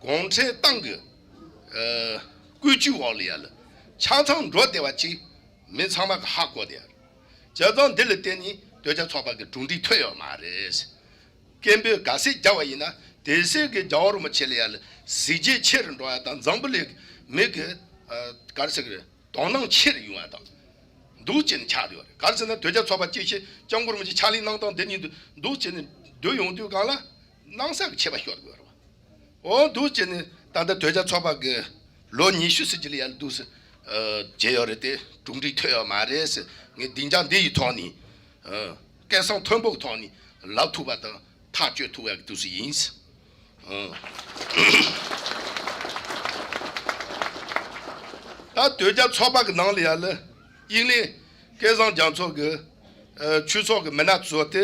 གུང་ཁྲན་ཏང་གི་ཨ། བཀོད་ཇུས་འོག་ལ་ཡ་ལ་ཆ་ཚང་འགྲོ་བསྡད་པ་ཅིག་མི་ཚང་མ་གི་ཧ་གོ་བསྡད་ཡ་རེད། བྱས་ཙང་འདི་ལ་བརྟེན་ནས་དོལ་རྒྱལ་ཚོགས་པ་གི་གྲུབ་འབྲས་ཐོན་ཡོད་མ་རེད། སྐད་འབོད་ག་ཚད་རྒྱབ་པ་ཡིན་ན་དེ་ཚད་ཀྱི་རྒྱལ་བ་རིན་པོ་ཆེ་ལ་ཡ་ལ་གཟི་བརྗིད་ཆེ་རུ་འགྲོ་ཡ་དང་འཛམ་བུ་གླིང་མི་གི་ཨ། ག་རེ་ཟེར་གི་རེད། དོ་སྣང་ཆེ་རུ་ཡོང་བ་དང་། འདུག་ཅེས་ནས་ཆགས་ཡོད་རེད། ག་རེ་ཟེར་ན་དོལ་རྒྱལ་ཚོགས་པ་གཅིག་བྱས་སྐྱབས་མགོན་རིན་པོ་ཆེ་ཕྱག་ལས་གནང་སྟངས་འདི་ཉིད་དུ་འདུག་ཅེས་ནས་སྡོད་ཡོང་དུས་གང་ལ་སྣང་ས་གི་ཆད་པ་ཤོར་དགོས་རེད་བ། འོ་འདུག་ཅེས་ནས་ད་ལྟ་དོལ་རྒྱལ་ཚོགས་པ་གི་ལོ་ཉི་ཤུ་ཟིན་གྱི་ལ་ཡ་ལ་འདུག་སེ་བྱས་ཡོད་རེད་དེ་གྲུབ་འབྲས་ཐོན་ཡོད་མ་རེད་ཟེར། ངས་སྡིངས་ཆ་འདི་ཡི་ཐོག་ནས་སྐད་གསང་མཐོན་པོ་གི་ཐོག་ནས་ལབ་ཐུབ་པ་དང་ཐག་གཅོད་ཐུབ་པ་གི་འདུག་སེ་ཡིན། ཨང་། ད་དོལ་རྒྱལ་ཚོགས་པ་གི་ནང་ལ་ཡ་ལ་དབྱིངས་གླིང་སྐལ་བཟང་རྒྱ་མཚོ་གི་ཨ་ཆོས་ཚོགས་གི་མི་སྣ་ཚོ་དེ་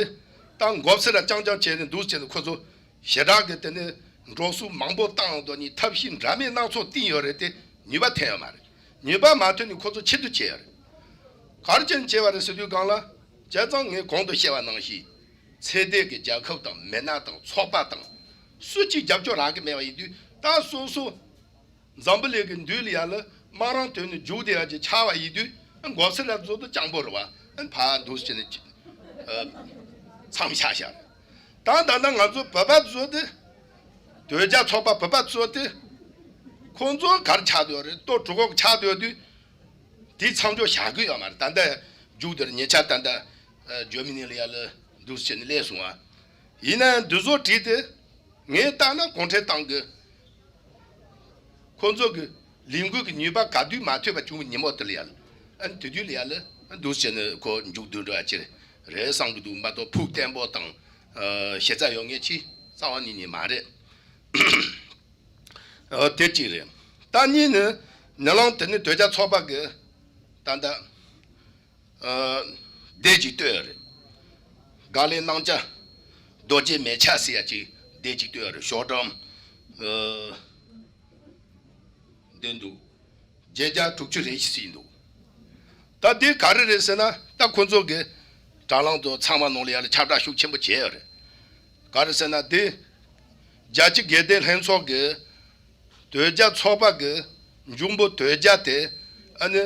ད་མགོ་སེར་ར་རྐྱང་རྐྱང་བྱས་ནས་འདུག་བྱས་ནས་ཁོ་ཚོ་ཞེ་དྲག་གི་དེ་ནས་འགྲོ་སོང་མང་པོ་བཏང་འདུག་ནི་ཐབས་ཤེས་འདྲ་མིན་སྣ་ཚོགས་བསྟན་ཡོད་རེད་དེ་ནུས་པ་ཐོན་ཡོད་མ་རེད། ནུས་པ་མ་ཐོན་ནི་ཁོ་ཚོ་ཆེད་དུ་བྱས་ཡོད་རེད། ག་རེ་བྱས་ནས་བྱས་པ་རེད་ཟེར་དུས་སྒང་ལ་བྱས་ཙང་ངས་གོང་དུ་བཤད་པ་ནང་བཞིན་ཚེ་འདས་ཀྱི་རྒྱལ་ཁབ་དང་མི་སྣ་དང་ཚོགས་པ་དང་སུ་གཅིག་རྒྱབ་སྐྱོར་རག་གི་མེད་པ་ཡིན་དུས་ད་སོ་སོ་འཛམ་བུ་གླིང་གི་མདུན་ལ་ཡ་ལ་དམག་རང་ཐོན་ནས་རྒྱུག་བསྡད་ཡ་ཅིག་ཆགས་པ་ཡིན་དུས་མགོ་སེར་ལ་བཟོ་དུ་སྤྱང་པོ་རེད་བ། ཕར་འདུག་བྱས་ནས་མཚམས་བཞག་བཞག་རེད། ད་ད་ལྟ་ང་ཚོ་བོད་པ་ཚོ་དེ་དོལ་རྒྱལ་ཚོགས་པ་བོད་པ་ཚོ་དེ་ཁོང་ཚོ་གར་ཆགས་སྡོད་རེད། ལྟོ་གྲུ་ཁོག་ཆགས་སྡོད་དུས་དེ་མཚམས་འཇོག་བྱ་དགོས་ཡོད་མ་རེད། ད་ལྟ་རྒྱུག་དེར་ཉེ་ཆར་ད་ལྟ་ཇོ་མི་ནི་ལ་ཡ་ལ་འདུག་བྱས་ནས་སླེབས་སོང་བ། ཡིན་ན་འདི་ཚོ་བྲིས་ཏེ་ངས་བལྟས་ན་གུང་ཁྲན་ཏང་གི་ཁོ་ཚོ་གི་ལས་འགུལ་གྱི་ནུས་པ་ག་དུས་མ་ཐོས་པ་བྱུང་བའི་ཉིན་མོ་དེ་ལ་ཡ་ལ་ཨ་ནི་དེ་དུས་ལ་ཡ་ལ་འདུག་བྱས་ནས་ཁོ་མཇུག་བསྡུ་འགྲོ་ཡ་ཅིག་རེད་བསམ་གི་འདུག་མ་གཏོགས་ཕུགས་བརྟན་པོ་དང་ཨ་གཞི་རྩ་ཡོད་མཁན་ཅིག་རྩ་བ་ཉིད་ནས་མ་རེད། ཨ་དེ་གཅིག་རེད། ད་གཉིས་ནི་ནི་ལང་དེ་ནི་དོལ་རྒྱལ་ཚོགས་པ་གི་ད་ལྟ་ཨ་སྡེ་གཅིག་བཏོད་ཡོད་རེད། དགག་ལན་གནང་བྱ་རྡོ་རྗེ་མལ་ཆ་ཟེར་ཡ་གཅིག་སྡེ་གཅིག་བཏོད་ཡོད་རེད། ཤོག་གྲངས་ཨ་འདི་འདུག་བརྒྱད་བརྒྱ་དྲུག་ཅུ་རེ་བཞི་ཟིན་འདུག་ད་འདི་ག་རེ་རེད་ཟེར་ན་ད་ཁོ་ཚོ་གི་དྲ་ལམ་དུ་ཚང་མ་ནང་ལ་ཡ་ལ་ཁྱབ་བསྒྲགས་ཤུགས་ཆེན་པོ་བྱས་ཡོད་རེད། ག་རེ་ཟེར་ན་འདི་རྒྱལ་སྤྱི་དགེ་ལྡན་ལྷན་ཚོགས་ཀྱི་དོལ་རྒྱལ་ཚོགས་པ་གི་འབྱུང་པོ་དོལ་རྒྱལ་དེ་ཨ་ནི་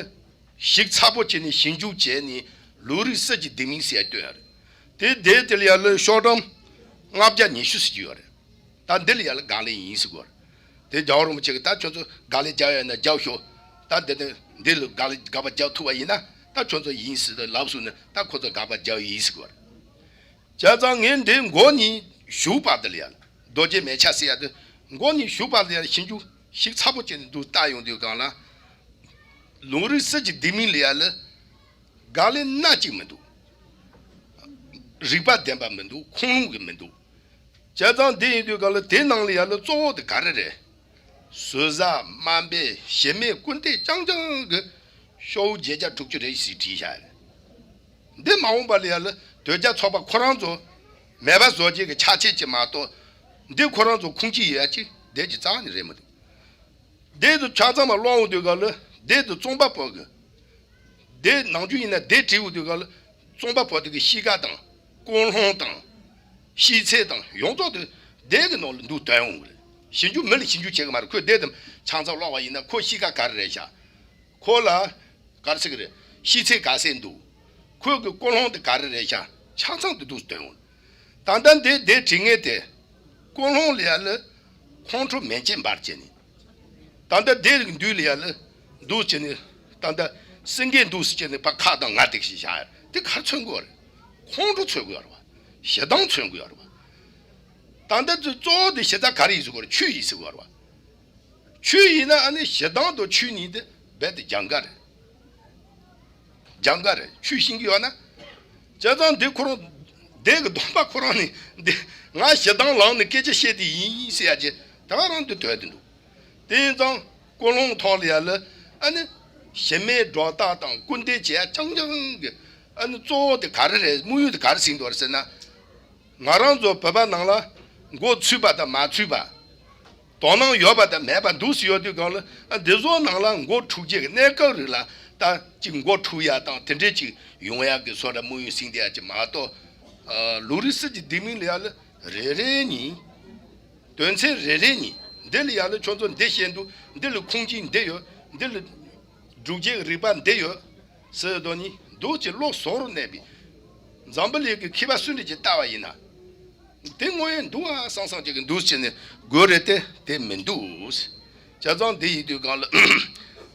ཞིབ་ཚགས་པོ་བྱས་ནས་ཞིབ་འཇུག་བྱས་ནས་ལུང་རིགས་སྲིད་ཀྱི་ལྡེ་མིག་ཟེར་ཡ་བཏོན་ཡོད་རེད། དེ་དེ་དེ་ལ་ཡ་ལ་ཤོག་གྲངས་ལྔ་བརྒྱ་ཉི་ཤུ་ཟེར་གྱི་ཡོད་རེད། ད་འདི་ལ་ཡ་ལ་དགག་ལན་ཡིན་ཟེར་གོ་རེད། དེ་རྒྱལ་བ་རིན་པོ་ཆེ་གིས་ད་ཁྱོད་ཚོ་དགག་ལན་རྒྱག་ཡ་ན་རྒྱག་ཤོག་ད་འདི་ནི་འདི་ལ་དགག་ལན་དགག་པ་རྒྱག་ཐུབ་པ་ཡིན་ན་ད་ཁྱོད་ཚོ་ཡིན་ཟེར་ལབ་སོང་ནས་ད་ཁོ་ཚོ་དགག་པ་རྒྱག་ཡིན་ཟེར་གོ་རེད། བྱས་ཙང་ངས་འདི་མགོ་ནས་གཞུག་བར་དུ་ལ་ཡ་ལ་རྡོ་རྗེ་མལ་ཆ་ཟེར་ཡ་དེ་མགོ་ནས་གཞུག་བར་ལ་ཡ་ལ་ཞིབ་འཇུག་ཞིབ་ཚགས་པོ་བྱས་ནས་འདུག་ལྟ་ཡོང་དུས་སྒང་ལ་ལུང་རིགས་སྲིད་ཀྱི་ལྡེ་མིག་ལ་ཡ་ལ་དགག་ལན་སྣ་གཅིག་མི་འདུག་རིགས་པ་ལྡན་པ་མི་འདུག་ཁུངས་ལུང་གི་མི་འདུག་བྱས་ཙང་འདི་ཡིན་དུས་སྒང་ལ་དེ་ནང་ལ་ཡ་ལ་གཙོ་བོ་དེ་ག་རེ་རེད། ཟུར་ཟ་དམའ་འབེབས་ཞི་མོལ་སྐུར་འདེབས་རྐྱང་རྐྱང་གི་ཤོག་བུ་བརྒྱད་བརྒྱ་དྲུག་ཅུ་རེ་བཞི་ཞིག་བྲིས་བཞག་རེད། འདི་མ་འོངས་པ་ལ་ཡ་ལ་དོལ་རྒྱལ་ཚོགས་པ་ཁོ་རང་ཚོ་མེད་པ་བཟོ་བྱེད་ཀྱི་ཆ་ཆེ་ཅིག་མ་གཏོགས་འདི་ཁོ་རང་ཚོ་ཁུངས་སྐྱེལ་ཡོད་ཡ་ཅིག་འདི་ཅིག་རྩ་བ་ནས་རེད་མི་འདུག་འདི་ཚོ་ཆ་ཚང་མ་ཀློག་འོང་དུས་སྒང་ལ་འདི་ཚོ་རྩོམ་པ་པོ་གི་འདི་ནང་ཆོས་ཡིན་ན་འདི་བྲིས་འོང་དུས་སྒང་ལ་རྩོམ་པ་པོ་དེ་གི་གཤིས་ཀ་དང་ཀུན་སློང་དང་ཤེས་ཚད་དང་ཡོངས་རྫོགས་དེ་འདི་གི་ནང་ལ་འདུག་དོན་འོང་གི་རེད། ཞིབ་འཇུག་མི་ལ་ཞིབ་འཇུག་བྱེད་གི་མ་རེད། ཁོས་འདི་དང་ཆ་ཚང་ཀློག་པ་ཡིན་ན་ཁོ་གཤིས་ཀ་ག་རེ་རེད་ཤག་ཁོ་ལ་ག་རེ་ཟེར་གི་རེད། ཤེས་ཚད་ག་ཚད་འདུག་ཁོའི་གི་ཀུན་སློང་དེ་ག་རེ་རེད་ཤག་ཆ་ཚང་དུ་འདུག་སྟོན་འོང་། ད་ལྟ་འདི་འདི་བྲིས་མཁན་དེ་ཀུན་སློང་ལ་ཡ་ལ་ཁོང་ཁྲོ་མེ་ལྕེ་འབར་བྱས་ནས། ད་ལྟ་འདི་རིགས་འདུས་ལ་ཡ་ལ་འདུག་བྱས་ནས་ད་ལྟ་སེང་གེ་འདུག་ཟེར་བྱས་ནས་ཕ་ཁ་དང་ང་དེ་ཞིག་བཞག་ཡ་དེ་ག་རེ་མཚོན་གི་ཡོད་རེད། ཁོང་ཁྲོ་མཚོན་གི་ཡོད་རེད་བ། ཞེ་སྡང་མཚོན་གི་ཡོད་རེད་བ། ད་ལྟ་དེ་གཙོ་བོ་དེ་ཞེ་སྡང་ག་རེ་ཡིན་ཟེར་གི་ཡོད་རེད། ཆོས་ཡིན་ཟེར་གི་ཡོད་རེད་བ། ཆོས་ཡིན་ན་ཨ་ནི་ཞེ་སྡང་དང་ཆོས་གཉིས་དེ་རྦད་དེ་རྒྱང་ཁ་རེད། རྒྱང་ཁ་རེད། ཆོས་ཤེས་ཀྱི་ཡོད་ན། བྱས་ཙང་འདི་ཁོ་རང་འདི་གི་སྡོམ་པ་ཁོ་རང་ནི་འདི་ང་ཞེ་སྡང་ལངས་ནས་སྐད་ཆ་བཤད་དེ་ཡིན་ཟེར་ཡ་ཅེ་ད་ག་རང་འདི་དོད་དེ་འདུག་དེ་ཡིན་ཙང་ཀུན་སློང་ཐོག་ལ་ཡ་ལ་ཨ་ནི་ཞི་མོལ་སྒྲོ་བཏགས་དང་སྐུར་འདེབས་བྱེད་ཡ་རྐྱང་རྐྱང་གི་ཨ་ནི་གཙོ་བོ་དེ་ག་རེ་རེད། དམིགས་ཡུལ་དེ་ག་རེ་ཟིན་འདུག་རེད་ཟེར་ན། ང་རང་ཚོ་བོད་པ་ནང་ལ་མགོ་ཚོས་པ་དང་མ་ཚོས་པ། དོ་སྣང་ཡོད་པ་དང་མེད་པ་འདུག་སེ་ཡོད་དུས་སྒང་ལ་ཨ་འདི་ཚོ་ནང་ལ་མགོ་འཁྲུག་རྒྱུ་གི་གནས་སྐབས་རིགས་ལ་ད་ཅིག་མགོ་འཁྲུག་ཡ་དང་དེ་འདྲས་ཅིག་ཡོང་ཡ་གི་བཟོ་འདྲ་དམིགས་ཡུལ་ཟིན་བསྡད་ཡ་ཅིག་མ་གཏོགས། ཨ་ལུང་རིགས་སྲིད་ཀྱི་ལྡེ་མིག་ལ་ཡ་ལ་རེ་རེ་གཉིས། དོན་ཚན་རེ་རེ་གཉིས་འདི་ལ་ཡ་ལ་ཁྱོད་ཚོ་འདི་བཤད་འདུག་འདི་ལ་ཁུངས་སྐྱེལ་འདི་ཡོད། འདི་ལ་སྒྲུབ་བྱེད་ཀྱི་རིགས་པ་འདི་ཡོད། ཟེར་དོ་ནི་འདུག་ཅེས་ལོག་ཟོག་རུ་གནས་པའི་འཛམ་བུ་གླིང་གི་མཁས་པ་སུ་འདྲ་ཅིག་ལྟ་བ་ཡིན་ན། དེ་དངོས་ཡོད་འདུག་ཨ་བསམ་བསམ་ཅིག་གི་འདུག་ཅེས་ནི་དགོས་རེད་དེ་དེ་མི་འདུག་བྱས་ཙང་དེ་ཡིན་དུས་སྒང་ལ་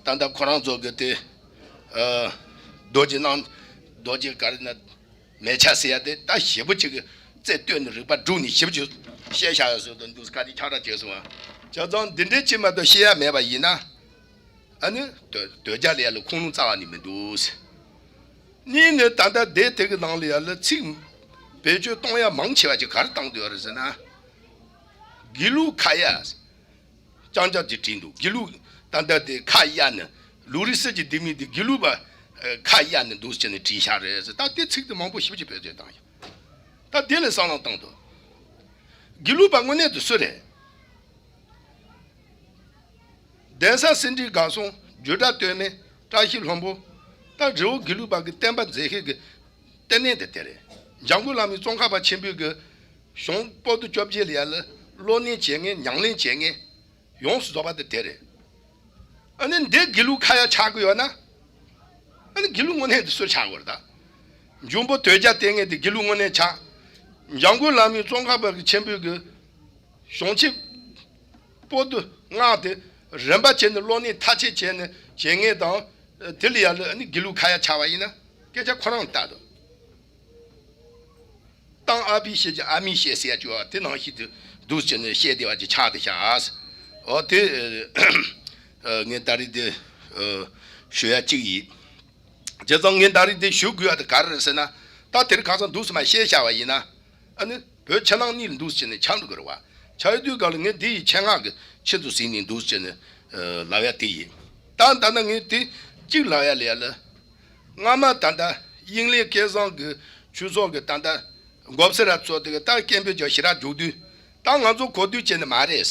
ད་ལྟ་ཁོ་རང་ཚོ་གི་དེ་ཨ་རྡོ་རྗེ་གནང་རྡོ་རྗེ་ག་རེ་ན་མལ་ཆ་ཟེར་ཡ་དེ་ད་ཞེ་པོ་ཅིག་གི་རྩལ་བཏོན་ནས་རིག་པ་བསྒྲུབས་ནས་ཞེ་པོ་ཅིག་བཤད་བཞག་ཡ་བཟོ་དོན་འདུག་ཁ་ནས་ཁྱབ་བསྒྲགས་བྱས་སོང་ཨ། བྱས་ཙང་འདི་འདྲའི་ཅིག་མ་གཏོགས་བཤད་ཡ་མེད་པ་ཡིན་ན། ཨ་ནི་དོ་དོལ་རྒྱལ་ལ་ཡ་ལ་ཁུངས་ལུང་རྩ་བ་ནས་མི་འདུག་ཟེར། གཉིས་ནི་ད་ལྟ་སྡེ་དེ་གི་ནང་ལ་ཡ་ལ་ཚིག་བེད་སྤྱོད་གཏོང་ཡ་མང་ཆེ་བ་ཅིག་ག་རེ་བཏང་འདུག་ཡོད་རེད་ཟེར་ན། དགེ་ལུགས་ཁ་ཡ། ཅང་ཅང་གིས་བྲིས་འདུག་དགེ་ལུགས་ད་ལྟ་དེ་ཁ་གཡར་ནས་ལུགས་རིས་གསེར་གྱི་ལྡེ་མིག་དེ་དགེ་ལུགས་པ་ཁ་གཡར་ནས་འདུག་ཟེར་ནས་བྲིས་ཤག་རེད་ཟེར། ད་དེ་ཚིག་དེ་མང་པོ་ཞིབ་ཅིག་བེད་སྤྱོད་བཏང་ཡོད། ད་དེ་ལ་བསམ་བློ་བཏང་དོ། དགེ་ལུགས་པ་དངོས་གནས་དེ་སུ་རེད། གདན་ས་སེ་འབྲས་དགའ་གསུམ་རྒྱུད་གྲྭ་སྟོད་སྨད་བཀྲ་ཤིས་ལྷུན་པོ། ད་རི་བོ་དགེ་ལུགས་པ་གི་བསྟན་པ་མཛད་མཁན་གྱི་ལྟེ་གནས་དེ་དེ་རེད། འཇམ་མགོན་བླ་མའི་ཙོང་ཁ་པ་ཆེན་པོའི་གི་གཞུང་པོ་ཏི་བཅོ་བརྒྱད་ལ་ཡ་ལ་བློ་གནས་བྱེད་མཁན་ཉམས་ལེན་བྱེད་མཁན་ཡོངས་སུ་རྫོགས་པ་དེ་དེ་རེད། ཨ་ནི་འདི་དགེ་ལུགས་ཁ་ཡ་ཆགས་ཀྱི་ཡོད་ན། ཨ་ནི་དགེ་ལུགས་དངོས་གནས་དེ་སུ་ཆགས་དགོས་རེད་ད། འཇུམ་པོ་དོལ་རྒྱལ་ལྟེ་གནས་དེ་དགེ་ལུགས་དངོས་གནས་ཆགས། འཇམ་མགོན་བླ་མའི་ཙོང་ཁ་པ་གི་ཆེན་པོའི་གི་གཞུང་ཆེན་པོ་ཏི་ལྔ་དེ་རིམ་པ་བྱས་ནས་བློ་གནས་མཐར་ཕྱིན་བྱས་ནས་བྱེད་མཁན་དང་། དེ་ལ་ཡ་ལ་ཨ་ནི་དགེ་ལུགས་ཁ་ཡ་ཆགས་པ་ཡིན་ན་སྐད་ཆ་ཁོ་རང་ལྟ་དང་། གཏམ་ཨ་ཕའི་བཤད་ཀྱི་ཨ་མའི་བཤད་ཟེར་ཡ་ཅིག་ཡོད་པ་དེ་ནང་བཞིན་དུ་འདུག་བྱས་ནས་བཤད་བསྡད་པ་ཅིག་ཆགས་བསྡད་ཤག་འོ་དེ་ངས་ད་རེས་དེ་ཞུ་ཡ་གཅིག་ཡིན། བྱས་ཙང་ངས་ད་རེས་དེ་ཞུ་དགོས་ཡ་དེ་ག་རེ་རེད་ཟེར་ན། ད་དེ་རིང་ཁ་སང་འདུག་སེ་མར་བཤད་བཞག་པ་ཡིན་ན། ཨ་ནི་བོད་ཕྱི་ནང་གཉིས་ལ་འདུག་སེ་བྱས་ནས་ཆགས་འགྲོ་གི་རེད་བ། ཆགས་ཡོང་དུས་སྒང་ལ་ངས་འདི་ཡི་ཆེད་མངགས་ཀྱི་ཆེད་དུ་ཟིན་ནས་འདུག་སེ་བྱས་ནས་ལབ་ཡ་དེ་ཡིན། ད་ད་ནི་ངས་དེ་གཅིག་ལབ་ཡ་ལ་ཡ་ལ། སྔ་མ་ད་ལྟ་དབྱིངས་གླིང་སྐལ་བཟང་གི་ཆོས་ཚོགས་ཀྱི་ད་ལྟ་མགོ་སེར་ར་ཚོ་དེ་གི་ད་སྐད་འབོད་ཀྱི་ཞེ་དྲག་རྒྱུག་དུས། ད་ང་ཚོ་གོ་དུས་བྱས་ནས་མ་རེད།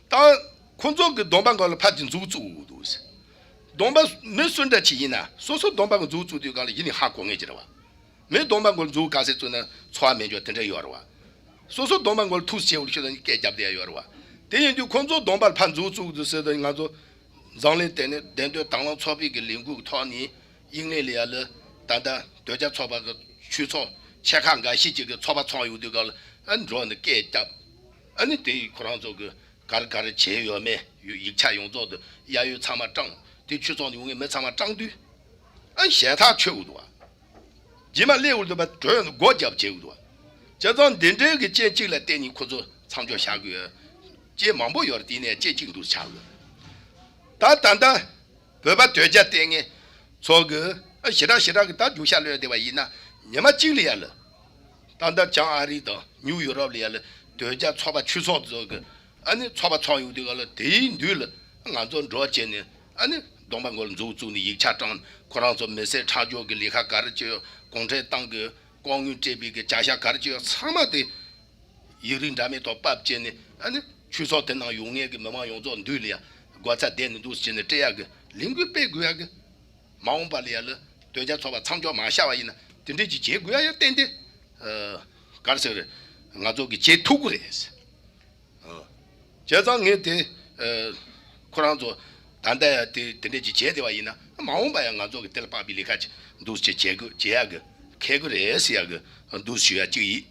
ད་ཁོ་ཚོ་གི་སྡོམ་པ་སྒང་ལ་ཕར་དེ་མཛུབ་བཙུགས་འདུག་སྡོམ་པ་མི་སུ་འདྲ་ཅིག་ཡིན་ན་སོ་སོ་སྡོམ་པ་གི་མཛུབ་བཙུགས་དུས་སྒང་ལ་ཡིན་ནི་ཧ་གོ་ངེས་ཀྱི་རེད་བ། མི་སྡོམ་པ་སྒང་ལ་མཛུབ་ག་ཚད་བཙུགས་ན་ཚོར་བ་མེད་ཀྱོག་དེ་འདྲ་ཡོད་རེད་བ། སོ་སོ་སྡོམ་པ་སྒང་ལ་ཐུགས་ཆེ་བོ་ཤོད་ན་སྐད་རྒྱབ་བསྡད་ཡ་ཡོད་རེད་བ། དེ་ཡིན་དུས་ཁོ་ཚོ་སྡོམ་པ་ལ་ཕར་མཛུབ་བཙུགས་འདུག་ཟེར་དུས་ང་ཚོ་འཛམ་གླིང་སྟེང་ནས་བདེན་དོན་དྭང་བླངས་ཚོགས་པའི་གི་ལས་འགུལ་གྱི་ཐོག་ནས་དབྱིངས་གླིང་ལ་ཡ་ལ་ད་ལྟ་དོལ་རྒྱལ་ཚོགས་པ་གི་ཆོས་ཚོགས་ཆེ་ཁག་འགའ་ཤས་ཅིག་གི་ཚོགས་པ་ཚོགས་ཡོང་དུས་སྒང་ལ་ཨ་ནི་འགྲོ་ནས་སྐད་རྒྱབ། ཨ་ནི་དེ་ཁོ་རང་ཚོ་གི་ག་རེ་ག་རེ་བྱས་ཡོད་མེད་ཡིག་ཆ་ཡོངས་རྫོགས་དེ་གཡར་ཡོད་ཚང་མ་བཀྲམ། དེ་ཆོས་ཚོགས་ནས་ཡོང་མཁན་མི་ཚང་མ་བཀྲམ་དུས། ཨ་ནི་ཞེ་ཐག་ཆོད་འདུག་བ། རྗེས་མ་སླེབས་འོང་དུས་བ་གྲོས་ནས་སྒོ་རྒྱབ་བྱེད་འདུག་བ། བྱས་ཙང་འདི་འདྲའི་གི་རྐྱེན་གཅིག་ལ་བརྟེན་ནས་ཁོ་ཚོ་མཚམས་འཇོག་བྱ་དགོས། རྐྱེན་མང་པོ་ཡོད་རེད། དེ་ནས་རྐྱེན་གཅིག་འདུག་ཆགས་དགོས། ད་ད་ལྟ་བོད་པ་དོལ་རྒྱལ་ལྟེ་གནས་ཚོགས་ཀྱི་ཨ་ཞེ་དྲག་ཞེ་དྲག་གི་ད་རྒྱུག་ཤར་གློད་བསྡད་པ་ཡིན་ན་ཉི་མ་གཅིག་ལ་ཡ་ལ། ད་ལྟ་བྱང་ཨ་རི་དང་ནིའུ་ཡོ་རོབ་ལ་ཡ་ལ་དོལ་རྒྱལ་ཚོགས་པ་ཆོས་ཚོགས་ཚོ་གི་ཨ་ནི་ཚོགས་པ་ཚོགས་ཡོང་དུས་ག་ལ་དེའི་མདུན་ལ་ང་ཚོ་འགྲོ་བྱས་ནས་ཨ་ནི་སྡོམ་པ་སྒང་ལ་མཛུབ་བཙུགས་ནས་ཡིག་ཆ་བཀྲམ། ཁོ་རང་ཚོ་མི་སེར་ཁྲག་སྦྱོར་གྱི་ལས་ཀ་ག་རེ་བྱས་ཡོད། གུང་ཁྲན་ཏང་གི་ལྐོག་དངུལ་སྤྲད་པའི་གི་བྱ་གཞག་ག་རེ་བྱས་ཡོད་ཚང་མ་དེ་ཡིག་རིགས་འདྲ་མིན་ཐོག་ཕབ་བྱས་ནས་ཨ་ནི་ཆོས་ཚོགས་དེ་ནང་ཡོད་མཁན་གྱི་མི་མང་ཡོངས་རྫོགས་མདུན་ལ་ཡ་སྒོ་རྩ་བསྡད་ནས་འདུག་ཟེར་ནས་སྤྲད་ཡག་གི་ལས་འགུལ་སྤེལ་དགོས་ཡག་གི། མ་འོངས་པ་ལ་ཡ་ལ་དོལ་རྒྱལ་ཚོགས་པ་མཚམས་འཇོག་མ་བྱས་པ་ཡིན་ན་དེ་འདྲས་ཀྱི་བྱེད་དགོས་ཡ་ཡ་ཏན་ཏན་ཨ་ག་རེ་ཟེར་རེད། ང་ཚོ་གི་བྱེད་ཐུབ་ཀྱི་རེད། ཨ་བྱས་ཙང་ངས་དེ་ཨ་ཁོ་རང་ཚོ་ད་ལྟ་ཡ་དེ་དེ་འདྲས་ཀྱི་བྱས་བསྡད་པ་ཡིན་ན་མ་འོངས་པ་ཡ་ང་ཚོ་གི་དེ་ལ་དཔག་པའི་ལས་ཀ་ཅིག་འདུག་ཅིག་བྱེད་དགོས་བྱེད་ཡ་གི་ཁེལ་གི་རེད་ཟེར་ཡ་གི་འདུག་ཞུ་ཡ་གཅིག་ཡིན།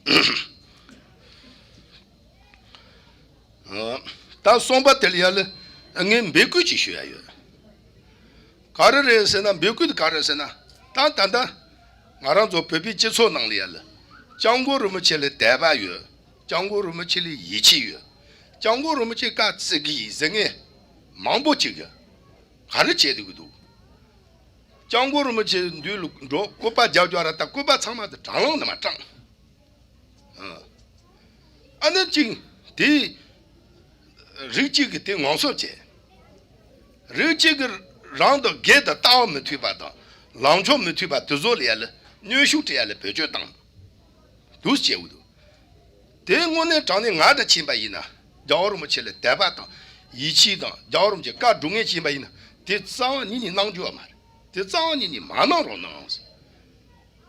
ད་གསུམ་པ་དེ་ལ་ཡ་ལ་ངས་འབོད་སྐུལ་ཅིག་ཞུ་ཡ་ཡོད། ག་རེ་རེད་ཟེར་ན་འབོད་སྐུལ་དེ་ག་རེ་རེད་ཟེར་ན། ད་ད་ལྟ་ང་རང་ཚོ་བོད་པའི་སྤྱི་ཚོགས་ནང་ལ་ཡ་ལ་སྐྱབས་མགོན་རིན་པོ་ཆེ་ལ་དད་པ་ཡོད། སྐྱབས་མགོན་རིན་པོ་ཆེ་ལ་ཡིད་ཆེས་ཡོད། སྐྱབས་མགོན་རིན་པོ་ཆེ་བཀའ་བརྩི་གི་ཡིན་ཟེར་མཁན་མང་པོ་ཅིག་གིས་ག་རེ་བྱེད་འདོད་ཀྱི་འདུག་སྐྱབས་མགོན་རིན་པོ་ཆེ་མདུན་ལ་འགྲོ་སྐུ་པར་རྒྱག་རྒྱག་ར་ད་སྐུ་པར་ཚང་མ་དེ་དྲ་ལམ་ནང་མར་བཀྲམ། ཨ་ནི་གཅིག་དེ་རིགས་གཅིག་གིས་དེ་ངོ་སོ་བྱས། རིགས་གཅིག་གིས་རང་དང་སྒེར་དང་ལྟ་བ་མི་མཐུན་པ་དང་ལངས་ཕྱོགས་མི་མཐུན་པ་དེ་ཚོ་ལ་ཡ་ལ་གནོན་ཤུགས་སྤྲད་ཡ་ལ་བེད་སྤྱོད་བཏང་འདུག་བྱས་འདུག་དེ་དངོས་གནས་དྲང་གནས་ང་འདྲ་ཕྱིན་པ་ཡིན་ན་རྒྱལ་བ་རིན་པོ་ཆེ་ལ་དད་པ་དང་ཡིད་ཆེས་དང་རྒྱལ་བ་རིན་པོ་ཆེ་བཀའ་སྒྲུབ་མཁན་ཕྱིན་པ་ཡིན་ན་དེ་རྩ་བ་ཉིད་ནས་གནང་རྒྱུ་ཡོད་མ་རེད། དེ་རྩ་བ་ཉིད་ནས་མ་གནང་རོགས་གནང་།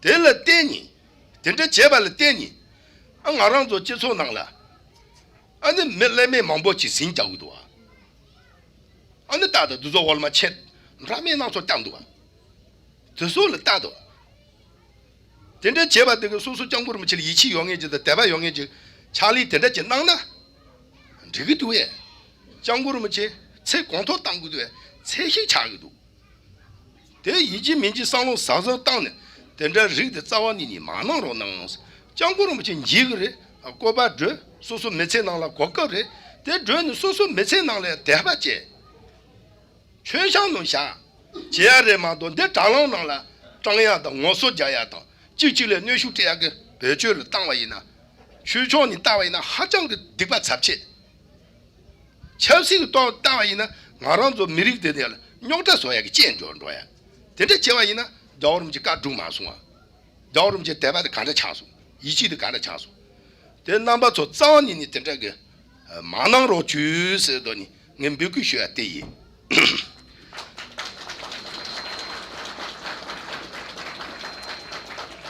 དེ་ལ་བརྟེན་ནས། དེ་འདྲ་བྱས་པ་ལ་བརྟེན་ནས། ཨ་ང་རང་ཚོ་སྤྱི་ཚོགས་ནང་ལ། ཨ་ནི་མི་ཀླད་མེད་མང་པོ་ཅིག་ཟིང་རྒྱག་གི་འདུག་ཨ། ཨ་ནི་ཏག་ཏག་འདི་ཚོ་འོག་ལ་མ་ཆད། འདྲ་མིན་སྣ་ཚོགས་བཏང་འདུག་ཨ། དེ་ཚོ་ལ་ལྟ་དོ། དེ་འདྲ་བྱས་པ་དེ་གི་སོ་སོ་སྐྱབས་མགོན་རིན་པོ་ཆེ་ལ་ཡིད་ཆེས་ཡོད་མཁན་ཅིག་དང་དད་པ་ཡོད་མཁན་ཅིག་ཕྱག་ལས་དེ་འདྲ་ཅིག་གནང་ན། འགྲིག་གི་འདུག་ཨེ། སྐྱབས་མགོན་རིན་པོ་ཆེ་ཚེ་གང་ཐོག་བཏང་གི་འདུག་ཨེ། ཚད་གཞི་ཆགས་ཀྱི་འདུག་དེ་ཡིན་གཅིག་མིན་གཅིག་བསམ་བློ་ཟབ་ཟབ་བཏང་ནས་དེ་འདྲ་རིགས་དེ་རྩ་བ་ཉིད་ནས་མ་གནང་རོགས་གནང་། སྐྱབས་མགོན་རིན་པོ་ཆེ་མཇལ་གི་རེད། སྐུ་པར་བྲོས་སོ་སོ་མི་ཚེ་ནང་ལ་གོ་སྐབས་རེད། དེ་བྲོས་ནས་སོ་སོ་མི་ཚེ་ནང་ལ་དད་པ་བྱས། མཆོད་བཤམས་ནང་བཞག་བྱེད་ཡ་རེད་མ་གཏོགས་འདི་དྲ་ལམ་ནང་ལ་བཀྲམ་ཡ་དང་ངོ་སོ་རྒྱག་ཡ་དང་གཅིག་གཅིག་ལ་གནོན་ཤུགས་སྤྲད་ཡ་གི་བེད་སྤྱོད་ལ་བཏང་བ་ཡིན་ན། ཆོས་ཕྱོགས་ནས་བལྟ་བ་ཡིན་ན་ཧ་ཅང་གི་སྡིག་པ་ཚབས་ཆེ། ཆབ་སྲིད་ཀྱི་ཐོག་བལྟ་བ་ཡིན་ན་ང་རང་ཚོ་མི་རིགས་དེ་ནས་རྙོག་དྲ་བཟོ་ཡ་གི་རྐྱེན་འགྲོ་འགྲོ་ཡ། དེ་འདྲ་བྱས་པ་ཡིན་ན་རྒྱལ་བ་རིན་པོ་ཆེ་བཀའ་སྒྲུབ་མ་སོང་བ། རྒྱལ་བ་རིན་པོ་ཆེ་དད་པ་དེ་ག་འདྲ་ཆགས་སོང་། ཡིད་ཆེས་དེ་ག་འདྲ་ཆགས་སོང་། དེ་རྣམ་པ་ཚོ་རྩ་བ་ཉིད་ནས་དེ་འདྲ་གི་མ་གནང་རོགས་བྱོས་ཟེར་དོ་ནི་ངས་འབོད་སྐུལ་ཞུ་ཡ་དེ་ཡིན།